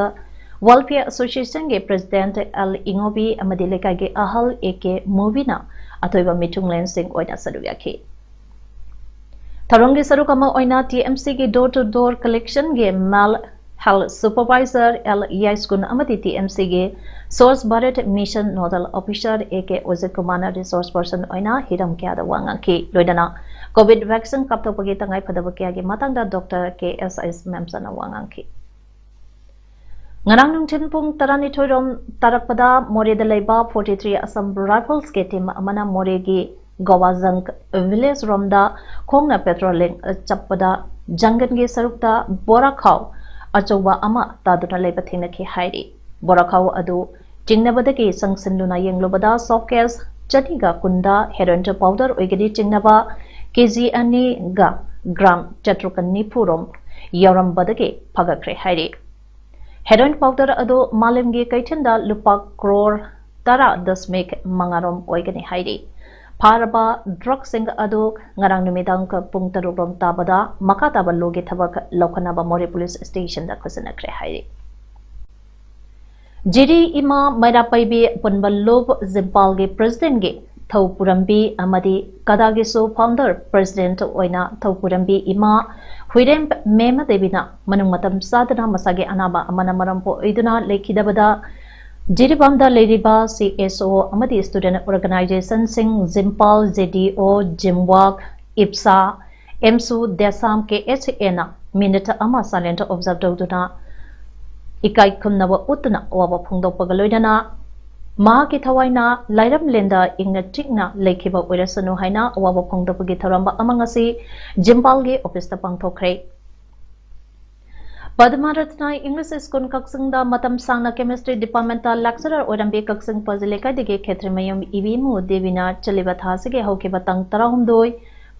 Welfare Associationꯒꯤ President ꯑꯦꯜ ꯏꯉꯣꯕꯤ ꯑꯃꯗꯤ ꯂꯩꯀꯥꯏꯒꯤ ꯑꯍꯜ ꯑꯦ ꯀꯦ ꯃꯨꯕꯤꯅ ꯑꯊꯣꯏꯕ ꯃꯤꯊꯨꯡꯂꯦꯟꯁꯤꯡ ꯑꯣꯏꯅ ꯁꯔꯨꯛ ꯌꯥꯈꯤ꯫ ꯊꯧꯔꯝꯒꯤ ꯁꯔꯨꯛ ꯑꯃ ꯑꯣꯏꯅ TMCꯒꯤ door to door collectionꯒꯤ male health supervisor L Yaiskun ꯑꯃꯗꯤ TMCꯒꯤ Swachh Bharat Mission nodal officer A K ꯑꯣꯖꯤꯠ ꯀꯨꯃꯥꯔꯅ resource person ꯑꯣꯏꯅ ꯍꯤꯔꯝ ꯀꯌꯥꯗ ꯋꯥ ꯉꯥꯡꯈꯤ꯫ ꯂꯣꯏꯅꯅ COVID vaccine ꯀꯥꯞꯊꯣꯛꯄꯒꯤ ꯇꯉꯥꯏꯐꯗꯕ ꯀꯌꯥꯒꯤ ꯃꯇꯥꯡꯗ ꯗꯣꯛꯇꯔ ꯀꯦ ꯑꯦꯁ ꯑꯦꯁ ꯃꯦꯝꯆꯥꯅ ꯋꯥ ꯉꯥꯡꯈꯤ꯫ ꯉꯔꯥꯡ ꯅꯨꯡꯊꯤꯜ ꯄꯨꯡ ꯇꯔꯥꯅꯤꯊꯣꯏ ꯔꯣꯝ ꯇꯥꯔꯛꯄꯗ ꯃꯣꯔꯦꯗ ꯂꯩꯕ forty three Assam Riflesꯀꯤ team ꯑꯃꯅ ꯃꯣꯔꯦꯒꯤ ꯒꯣꯋꯥꯖꯪ village ꯔꯣꯝꯗ ꯈꯣꯡꯅ patrolling ꯆꯠꯄꯗ ꯖꯪꯒꯜꯒꯤ ꯁꯔꯨꯛꯇ ꯕꯣꯔꯥꯈꯥꯎ ꯑꯆꯧꯕ ꯑꯃ ꯇꯥꯗꯨꯅ ꯂꯩꯕ ꯊꯦꯡꯅꯈꯤ ꯍꯥꯏꯔꯤ꯫ ꯕꯣꯔꯥꯈꯥꯎ ꯑꯗꯨ ꯆꯤꯡꯅꯕꯗꯒꯤ ꯆꯪꯁꯤꯟꯗꯨꯅ ꯌꯦꯡꯂꯨꯕꯗ suitcase ꯆꯅꯤꯒ ꯀꯨꯟꯗ heroin powder ꯑꯣꯏꯒꯅꯤ ꯆꯤꯡꯅꯕ ꯀꯦ ꯖꯤ ꯑꯅꯤꯒ ꯒ꯭ꯔꯥꯝ ꯆꯥꯇ꯭ꯔꯨꯛꯀ ꯅꯤꯐꯨ ꯔꯣꯝ ꯌꯥꯎꯔꯝꯕꯗꯒꯤ ꯐꯒꯠꯈ꯭ꯔꯦ ꯍꯥꯏꯔꯤ꯫ Heroin powder ꯑꯗꯨ ꯃꯥꯂꯦꯝꯒꯤ ꯀꯩꯊꯦꯜꯗ ꯂꯨꯄꯥ ꯀ꯭ꯔꯣꯔ ꯇꯔꯥ ꯗꯁꯃꯤꯛ ꯃꯉꯥ ꯔꯣꯝ ꯑꯣꯏꯒꯅꯤ ꯍꯥꯏꯔꯤ꯫ ꯐꯥꯔꯕ drugsꯁꯤꯡ ꯑꯗꯨ ꯉꯔꯥꯡ ꯅꯨꯃꯤꯗꯥꯡ ꯄꯨꯡ ꯇꯔꯨꯛ ꯔꯣꯝ ꯇꯥꯕꯗ ꯃꯈꯥ ꯇꯥꯕ ꯂꯣꯒꯤ ꯊꯕꯛ ꯂꯧꯈꯠꯅꯕ ꯃꯣꯔꯦ police stationꯗ ꯈꯨꯠꯁꯤꯟꯅꯈ꯭ꯔꯦ ꯍꯥꯏꯔꯤ꯫ ꯖꯤꯔꯤ ꯏꯃꯥ ꯃꯩꯔꯥ ꯄꯥꯏꯕꯤ ꯑꯄꯨꯟꯕ ꯂꯨꯞ ꯖꯤꯝꯄꯥꯜꯒꯤ presidentꯒꯤ ꯊꯧꯄꯨꯔꯝꯕꯤ ꯑꯃꯗꯤ ꯀꯗꯥꯒꯤꯁꯨ founder president ꯑꯣꯏꯅ ꯊꯧꯄꯨꯔꯝꯕꯤ ꯏꯃꯥ ꯍꯨꯏꯔꯦꯝ ꯃꯦꯃ ꯗꯦꯕꯤꯅ ꯃꯅꯨꯡ ꯃꯇꯝ ꯆꯥꯗꯅ ꯃꯁꯥꯒꯤ ꯑꯅꯥꯕ ꯑꯃꯅ ꯃꯔꯝ ꯑꯣꯏꯗꯨꯅ ꯂꯩꯈꯤꯗꯕꯗ ꯖꯤꯔꯤꯕꯥꯝꯗ ꯂꯩꯔꯤꯕ C S O ꯑꯃꯗꯤ student organizationꯁꯤꯡ, ꯖꯤꯝꯄꯥꯜ, J D O, ꯖꯤꯝꯋꯥꯛ, ꯏꯞꯁꯥ, ꯑꯦꯝꯁꯨ, ꯗꯦꯁꯥꯝ, K H A ꯅ minute ꯑꯃ silent observe ꯇꯧꯗꯨꯅ ꯏꯀꯥꯏ ꯈꯨꯝꯅꯕ ꯎꯠꯇꯨꯅ ꯑꯋꯥꯕ ꯐꯣꯡꯗꯣꯛꯄꯒ ꯂꯣꯏꯅꯅ ꯃꯍꯥꯛꯀꯤ ꯊꯋꯥꯏꯅ ꯂꯥꯏꯔꯝꯂꯦꯟꯗ ꯏꯪꯅ ꯆꯤꯛꯅ ꯂꯩꯈꯤꯕ ꯑꯣꯏꯔꯁꯅꯨ ꯍꯥꯏꯅ ꯑꯋꯥꯕ ꯐꯣꯡꯗꯣꯛꯄꯒꯤ ꯊꯧꯔꯝ ꯑꯃ ꯉꯁꯤ ꯖꯤꯝꯄꯥꯜꯒꯤ officeꯇ ꯄꯥꯡꯊꯣꯛꯈ꯭ꯔꯦ꯫ ꯄꯗꯃ ꯔꯠꯅ English School ꯀꯛꯆꯤꯡꯗ ꯃꯇꯝ ꯁꯥꯡꯅ chemistry departmentꯇ lecturer ꯑꯣꯏꯔꯝꯕꯤ ꯀꯛꯆꯤꯡ ꯄꯥꯖꯤ ꯂꯩꯀꯥꯏꯗꯒꯤ ꯈꯦꯇ꯭ꯔꯤꯃꯌꯨꯝ ꯏꯕꯦꯝꯃꯨ ꯗꯦꯕꯤꯅ ꯆꯠꯂꯤꯕ ꯊꯥ ꯑꯁꯤꯒꯤ ꯍꯧꯈꯤꯕ ꯇꯥꯡ ꯇꯔꯥꯍꯨꯝꯗꯣꯏ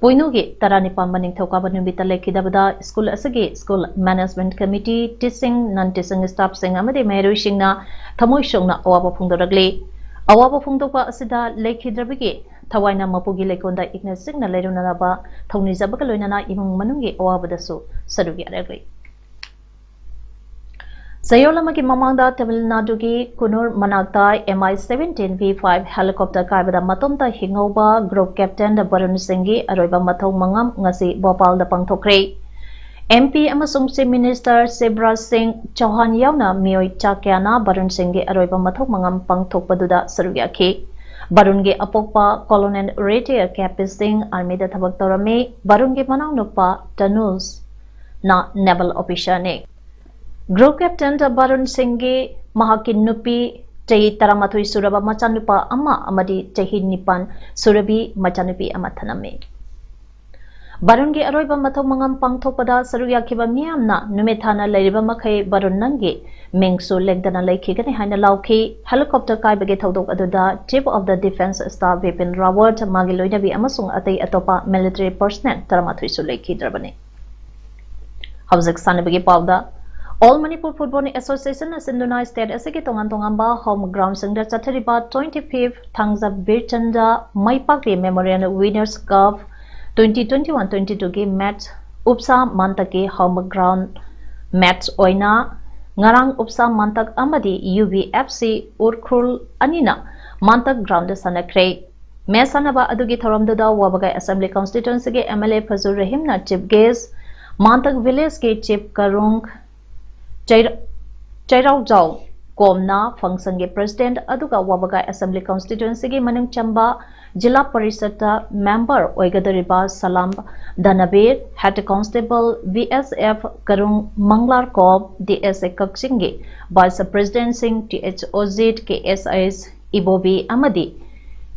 ꯄꯣꯏꯅꯨꯒꯤ ꯇꯔꯥꯅꯤꯄꯥꯟꯕ ꯅꯤꯡꯊꯧꯀꯥꯕ ꯅꯨꯃꯤꯠꯇ ꯂꯩꯈꯤꯗꯕꯗ school ꯑꯁꯤꯒꯤ school management committee, teaching, non teaching staffꯁꯤꯡ ꯑꯃꯗꯤ ꯃꯍꯩꯔꯣꯏꯁꯤꯡꯅ ꯊꯃꯣꯏ ꯁꯣꯛꯅ ꯑꯋꯥꯕ ꯐꯣꯡꯗꯣꯔꯛꯂꯤ꯫ ꯑꯋꯥꯕ ꯐꯣꯡꯗꯣꯛꯄ ꯑꯁꯤꯗ ꯂꯩꯈꯤꯗ꯭ꯔꯕꯒꯤ ꯊꯋꯥꯏꯅ ꯃꯄꯨꯒꯤ ꯂꯩꯀꯣꯜꯗ ꯏꯪꯅ ꯆꯤꯛꯅ ꯂꯩꯔꯨꯅꯅꯕ ꯊꯧꯅꯤꯖꯕꯒ ꯂꯣꯏꯅꯅ ꯏꯃꯨꯡ ꯃꯅꯨꯡꯒꯤ ꯑꯋꯥꯕꯗꯁꯨ ꯁꯔꯨꯛ ꯌꯥꯔꯛꯂꯤ꯫ ꯆꯌꯣꯜ ꯑꯃꯒꯤ ꯃꯃꯥꯡꯗ ꯇꯥꯃꯤꯜ ꯅꯥꯗꯨꯒꯤ ꯀꯨꯅꯨꯔ ꯃꯅꯥꯛꯇ M I seventeen V five helicopter ꯀꯥꯏꯕꯗ ꯃꯇꯣꯝꯇ ꯍꯤꯡꯍꯧꯕ group captain ꯕꯔꯨꯟ ꯁꯤꯡꯒꯤ ꯑꯔꯣꯏꯕ ꯃꯊꯧ ꯃꯉꯝ ꯉꯁꯤ ꯚꯣꯄꯥꯜꯗ ꯄꯥꯡꯊꯣꯛꯈ꯭ꯔꯦ꯫ M P ꯑꯃꯁꯨꯡ Chief Minister ꯁꯤꯕꯔꯥꯖ ꯁꯤꯡ ꯆꯧꯍꯥꯟ ꯌꯥꯎꯅ ꯃꯤꯑꯣꯏ ꯆꯥ ꯀꯌꯥꯅ ꯕꯔꯨꯟ ꯁꯤꯡꯒꯤ ꯑꯔꯣꯏꯕ ꯃꯊꯧ ꯃꯉꯝ ꯄꯥꯡꯊꯣꯛꯄꯗꯨꯗ ꯁꯔꯨꯛ ꯌꯥꯈꯤ꯫ ꯕꯔꯨꯟꯒꯤ ꯑꯄꯣꯛꯄ Colonel Retire K P ꯁꯤꯡ ꯑꯥꯔꯃꯤꯗ ꯊꯕꯛ ꯇꯧꯔꯝꯃꯤ꯫ ꯕꯔꯨꯟꯒꯤ ꯃꯅꯥꯎꯅꯨꯄꯥ ꯇꯅꯨꯖ ꯅ naval officerꯅꯤ꯫ Group captain ꯕꯔꯨꯟ ꯁꯤꯡꯒꯤ ꯃꯍꯥꯛꯀꯤ ꯅꯨꯄꯤ, ꯆꯍꯤ ꯇꯔꯥꯃꯥꯊꯣꯏ ꯁꯨꯔꯕ ꯃꯆꯥꯅꯨꯄꯥ ꯑꯃ ꯑꯃꯗꯤ ꯆꯍꯤ ꯅꯤꯄꯥꯟ ꯁꯨꯔꯕꯤ ꯃꯆꯥꯅꯨꯄꯤ ꯑꯃ ꯊꯅꯝꯃꯤ꯫ ꯕꯥꯔꯨꯟꯒꯤ ꯑꯔꯣꯏꯕ ꯃꯊꯧ ꯃꯉꯝ ꯄꯥꯡꯊꯣꯛꯄꯗ ꯁꯔꯨꯛ ꯌꯥꯈꯤꯕ ꯃꯤꯌꯥꯝꯅ ꯅꯨꯃꯤꯠ ꯊꯥꯅ ꯂꯩꯔꯤꯕ ꯃꯈꯩ ꯕꯥꯔꯨꯟ ꯅꯪꯒꯤ ꯃꯤꯡꯁꯨ ꯂꯦꯡꯗꯅ ꯂꯩꯈꯤꯒꯅꯤ ꯍꯥꯏꯅ ꯂꯥꯎꯈꯤ꯫ Helicopter ꯀꯥꯏꯕꯒꯤ ꯊꯧꯗꯣꯛ ꯑꯗꯨꯗ Chief of the Defence Staff Bipin Rawat, ꯃꯥꯒꯤ ꯂꯣꯏꯅꯕꯤ ꯑꯃꯁꯨꯡ ꯑꯇꯩ ꯑꯇꯣꯞꯄ military personnel ꯇꯔꯥꯃꯥꯊꯣꯏꯁꯨ ꯂꯩꯈꯤꯗ꯭ꯔꯕꯅꯤ꯫ ꯍꯧꯖꯤꯛ ꯁꯥꯟꯅꯕꯒꯤ ꯄꯥꯎꯗ, All Manipur Football Association ꯅ ꯁꯤꯟꯗꯨꯅ state ꯑꯁꯤꯒꯤ ꯇꯣꯉꯥꯟ ꯇꯣꯉꯥꯟꯕ home ground ꯁꯤꯡꯗ ꯆꯠꯊꯔꯤꯕ twenty fifth ꯊꯥꯡꯖ ꯕꯤꯔꯆꯟꯗ ꯃꯩꯄꯥꯛꯄꯤ Memorial Winners Cup twenty twenty one twenty two ꯒꯤ match ꯎꯞꯁꯥ ꯃꯥꯟꯇꯛꯀꯤ home ground match ꯑꯣꯏꯅ ꯉꯔꯥꯡ ꯎꯞꯁꯥ ꯃꯥꯟꯇꯛ ꯑꯃꯗꯤ U B F C Ukhrul ꯑꯅꯤꯅ ꯃꯥꯟꯇꯛ ground ꯗ ꯁꯥꯟꯅꯈ꯭ꯔꯦ꯫ Match ꯁꯥꯟꯅꯕ ꯑꯗꯨꯒꯤ ꯊꯧꯔꯝꯗꯨꯗ ꯋꯥꯕꯒꯥꯏ Assembly Constituency ꯒꯤ M L A ꯐꯖꯨꯔ ꯔꯍꯤꯝꯅ chief guest, ꯃꯥꯟꯇꯛ village ꯀꯤ chief ꯀꯔꯨꯡ ꯆꯩꯔ-, ꯆꯩꯔꯥꯎꯖꯥꯎ ꯀꯣꯝꯅ function ꯒꯤ president ꯑꯗꯨꯒ ꯋꯥꯕꯒꯥꯏ Assembly Constituency ꯒꯤ ꯃꯅꯨꯡ ꯆꯟꯕ ꯖꯤꯂꯥ ꯄꯔꯤꯁꯠꯇ member ꯑꯣꯏꯒꯗꯧꯔꯤꯕ Salam Danabir, Head Constable B S F Karung Manglar Kop, D S A ꯀꯛꯆꯤꯡꯒꯤ Vice President ꯁꯤꯡ T H Ojit, K S I Ibobi ꯑꯃꯗꯤ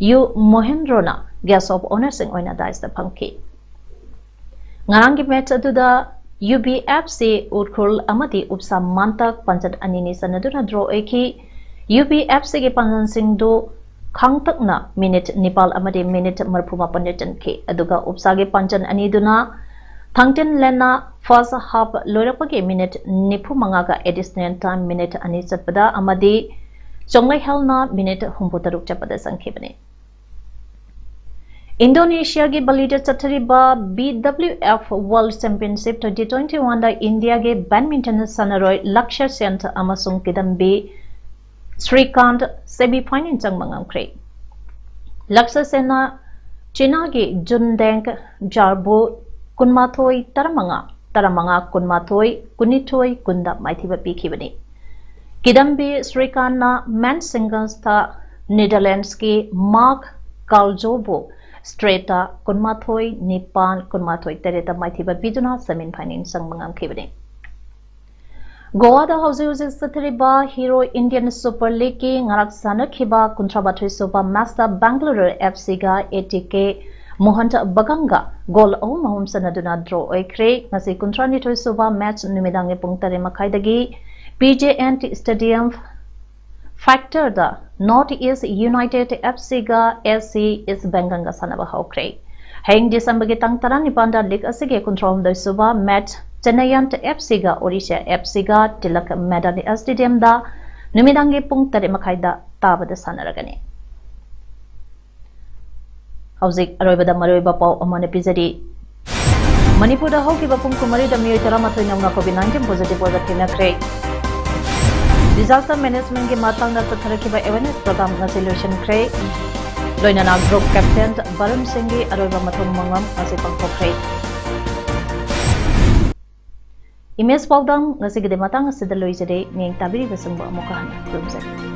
U ꯃꯣꯍꯦꯟꯗ꯭ꯔꯣꯅ guest of honour ꯁꯤꯡ ꯑꯣꯏꯅ dais ꯇ ꯐꯝꯈꯤ꯫ ꯉꯔꯥꯡꯒꯤ match ꯑꯗꯨꯗ U B F C Ukhrul ꯑꯃꯗꯤ ꯎꯞꯁꯥ ꯃꯥꯟꯇꯛ ꯄꯥꯟꯖꯟ ꯑꯅꯤꯅꯤ ꯆꯟꯅꯗꯨꯅ draw ꯑꯣꯏꯈꯤ꯫ U B F C ꯒꯤ ꯄꯥꯟꯖꯟꯁꯤꯡꯗꯨ ꯈꯥꯡꯇꯛꯅ minute ꯅꯤꯄꯥꯜ ꯑꯃꯗꯤ minute ꯃꯔꯤꯐꯨ ꯃꯥꯄꯟꯗ ꯆꯟꯈꯤ꯫ ꯑꯗꯨꯒ ꯎꯞꯁꯥꯒꯤ ꯄꯥꯟꯖꯟ ꯑꯅꯤꯗꯨꯅ ꯊꯥꯡꯇꯤꯟ ꯂꯦꯟꯅ first half ꯂꯣꯏꯔꯛꯄꯒꯤ minute ꯅꯤꯐꯨ ꯃꯉꯥꯒ additional time minute ꯑꯅꯤ ꯆꯠꯄꯗ ꯑꯃꯗꯤ ꯆꯣꯡꯂꯩꯍꯦꯜꯅ minute ꯍꯨꯝꯐꯨ ꯇꯔꯨꯛ ꯆꯠꯄꯗ ꯆꯟꯈꯤꯕꯅꯤ꯫ ꯏꯟꯗꯣꯅꯦꯁꯤꯌꯥꯒꯤ ꯕꯥꯂꯤꯗ ꯆꯠꯊꯔꯤꯕ B W F World Championship twenty twenty one ꯗ ꯏꯟꯗꯤꯌꯥꯒꯤ badminton ꯁꯥꯟꯅꯔꯣꯏ ꯂꯛꯁ꯭ꯌ ꯁꯦꯟ ꯑꯃꯁꯨꯡ ꯀꯤꯗꯝꯕꯤ ꯁ꯭ꯔꯤꯀꯥꯟꯠ semi final ꯆꯪꯕ ꯉꯝꯈ꯭ꯔꯦ꯫ ꯂꯛꯁ꯭ꯌ ꯁꯦꯟꯅ ꯆꯤꯅꯥꯒꯤ ꯖꯨꯟꯗꯦꯡ ꯖꯥꯔꯕꯨ ꯀꯨꯟꯃꯥꯊꯣꯏ ꯇꯔꯥꯃꯉꯥ, ꯇꯔꯥꯃꯉꯥ ꯀꯨꯟꯃꯥꯊꯣꯏ, ꯀꯨꯟꯅꯤꯊꯣꯏ ꯀꯨꯟꯗ ꯃꯥꯏꯊꯤꯕ ꯄꯤꯈꯤꯕꯅꯤ꯫ ꯀꯤꯗꯝꯕꯤ ꯁ꯭ꯔꯤꯀꯥꯟꯠꯅ men's singlesꯇ Netherlandsꯀꯤ Mark Kaljobbu straight ꯀꯨꯟꯃꯥꯊꯣꯏ ꯅꯤꯄꯥꯟ, ꯀꯨꯟꯃꯥꯊꯣꯏ ꯇꯔꯦꯠꯇ ꯃꯥꯏꯊꯤꯕ ꯄꯤꯗꯨꯅ semi final ꯆꯪꯕ ꯉꯝꯈꯤꯕꯅꯤ꯫ ꯒꯣꯋꯥꯗ ꯍꯧꯖꯤꯛ ꯍꯧꯖꯤꯛ ꯆꯠꯊꯔꯤꯕ Hero Indian Super Leagueꯀꯤ ꯉꯔꯥꯡ ꯁꯥꯟꯅꯈꯤꯕ ꯀꯨꯟꯊ꯭ꯔꯥꯃꯥꯊꯣꯏ ꯁꯨꯕ matchꯇ Bengaluru F Cꯒ A T K ꯃꯣꯍꯟ ꯕꯒꯥꯟꯒ ꯒꯣꯜ ꯑꯍꯨꯝ ꯑꯍꯨꯝ ꯆꯟꯅꯗꯨꯅ ꯗ꯭ꯔꯣ ꯑꯣꯏꯈ꯭ꯔꯦ꯫ ꯉꯁꯤ ꯀꯨꯟꯊ꯭ꯔꯥ ꯅꯤꯊꯣꯏ ꯁꯨꯕ ꯃꯦꯆ ꯅꯨꯃꯤꯗꯥꯡꯒꯤ ꯄꯨꯡ ꯇꯔꯦꯠ ꯃꯈꯥꯏꯗꯒꯤ P J N T stadium ꯐꯦꯛꯇꯔꯗ ꯅꯣꯔꯠ ꯏꯁ ꯌꯨꯅꯥꯏꯇꯦꯗ ꯑꯦꯐ ꯁꯤꯒ ꯑꯦ ꯁꯤ ꯏꯁ ꯕꯦꯡꯒꯜꯒ ꯁꯥꯟꯅꯕ ꯍꯧꯈ꯭ꯔꯦ꯫ ꯍꯌꯦꯡ ꯗꯤꯁꯦꯝꯕꯔꯒꯤ ꯇꯥꯡ ꯇꯔꯥꯅꯤꯄꯥꯟꯗ ꯂꯤꯒ ꯑꯁꯤꯒꯤ ꯀꯨꯟꯊ꯭ꯔꯥꯍꯨꯝꯗꯣꯏ ꯁꯨꯕ ꯃꯦꯆ ꯆꯦꯟꯅꯌꯟ ꯑꯦꯐ ꯁꯤꯒ ꯑꯣꯔꯤꯁꯥ ꯑꯦꯐ ꯁꯤꯒ ꯇꯤꯂꯛ ꯃꯦꯗꯥꯅꯤ ꯁ꯭ꯇꯦꯗꯤꯌꯝꯗ ꯅꯨꯃꯤꯗꯥꯡꯒꯤ ꯄꯨꯡ ꯇꯔꯦꯠ ꯃꯈꯥꯏꯗ ꯇꯥꯕꯗ ꯁꯥꯟꯅꯔꯒꯅꯤ꯫ ꯍꯧꯖꯤꯛ ꯑꯔꯣꯏꯕꯗ ꯃꯔꯨꯑꯣꯏꯕ ꯄꯥꯎ ꯑꯃꯅ ꯄꯤꯖꯔꯤ꯫ ꯃꯅꯤꯄꯨꯔꯗ ꯍꯧꯈꯤꯕ ꯄꯨꯡ ꯀꯨꯟꯃꯔꯤꯗ ꯃꯤꯑꯣꯏ ꯇꯔꯥꯃꯥꯊꯣꯏ ꯅꯧꯅ ꯀꯣꯚꯤꯗ ꯅꯥꯏꯟꯇꯤꯟ ꯄꯣꯖꯤꯇꯤꯚ ꯑꯣꯏꯕ ꯊꯦꯡꯅꯈ꯭ꯔꯦ꯫ ꯗꯤꯖꯥꯁꯇꯔ ꯃꯦꯅꯦꯖꯃꯦꯟꯠꯀꯤ ꯃꯇꯥꯡꯗ ꯆꯠꯊꯔꯛꯈꯤꯕ ꯑꯦꯋꯦꯔꯅꯦꯁ ꯄ꯭ꯔꯣꯒ꯭ꯔꯥꯝ ꯉꯁꯤ ꯂꯣꯏꯁꯤꯟꯈ꯭ꯔꯦ꯫ ꯂꯣꯏꯅꯅ ꯒ꯭ꯔꯨꯞ ꯀꯦꯞꯇꯦꯟ ꯕꯔꯨꯟ ꯁꯤꯡꯒꯤ ꯑꯔꯣꯏꯕ ꯃꯊꯧ ꯃꯉꯝ ꯉꯁꯤ ꯄꯥꯡꯊꯣꯛꯈ꯭ꯔꯦ꯫ ꯏꯃꯦꯖ ꯄꯥꯎꯗꯝ ꯉꯁꯤꯒꯤꯗꯤ ꯃꯇꯥꯡ ꯑꯁꯤꯗ ꯂꯣꯏꯖꯔꯦ꯫ ꯃꯤꯠꯌꯦꯡ ꯇꯥꯕꯤꯔꯤꯕꯁꯤꯡꯕꯨ ꯑꯃꯨꯛꯀ ꯍꯟꯅ ꯈꯨꯔꯨꯝꯖꯔꯤ꯫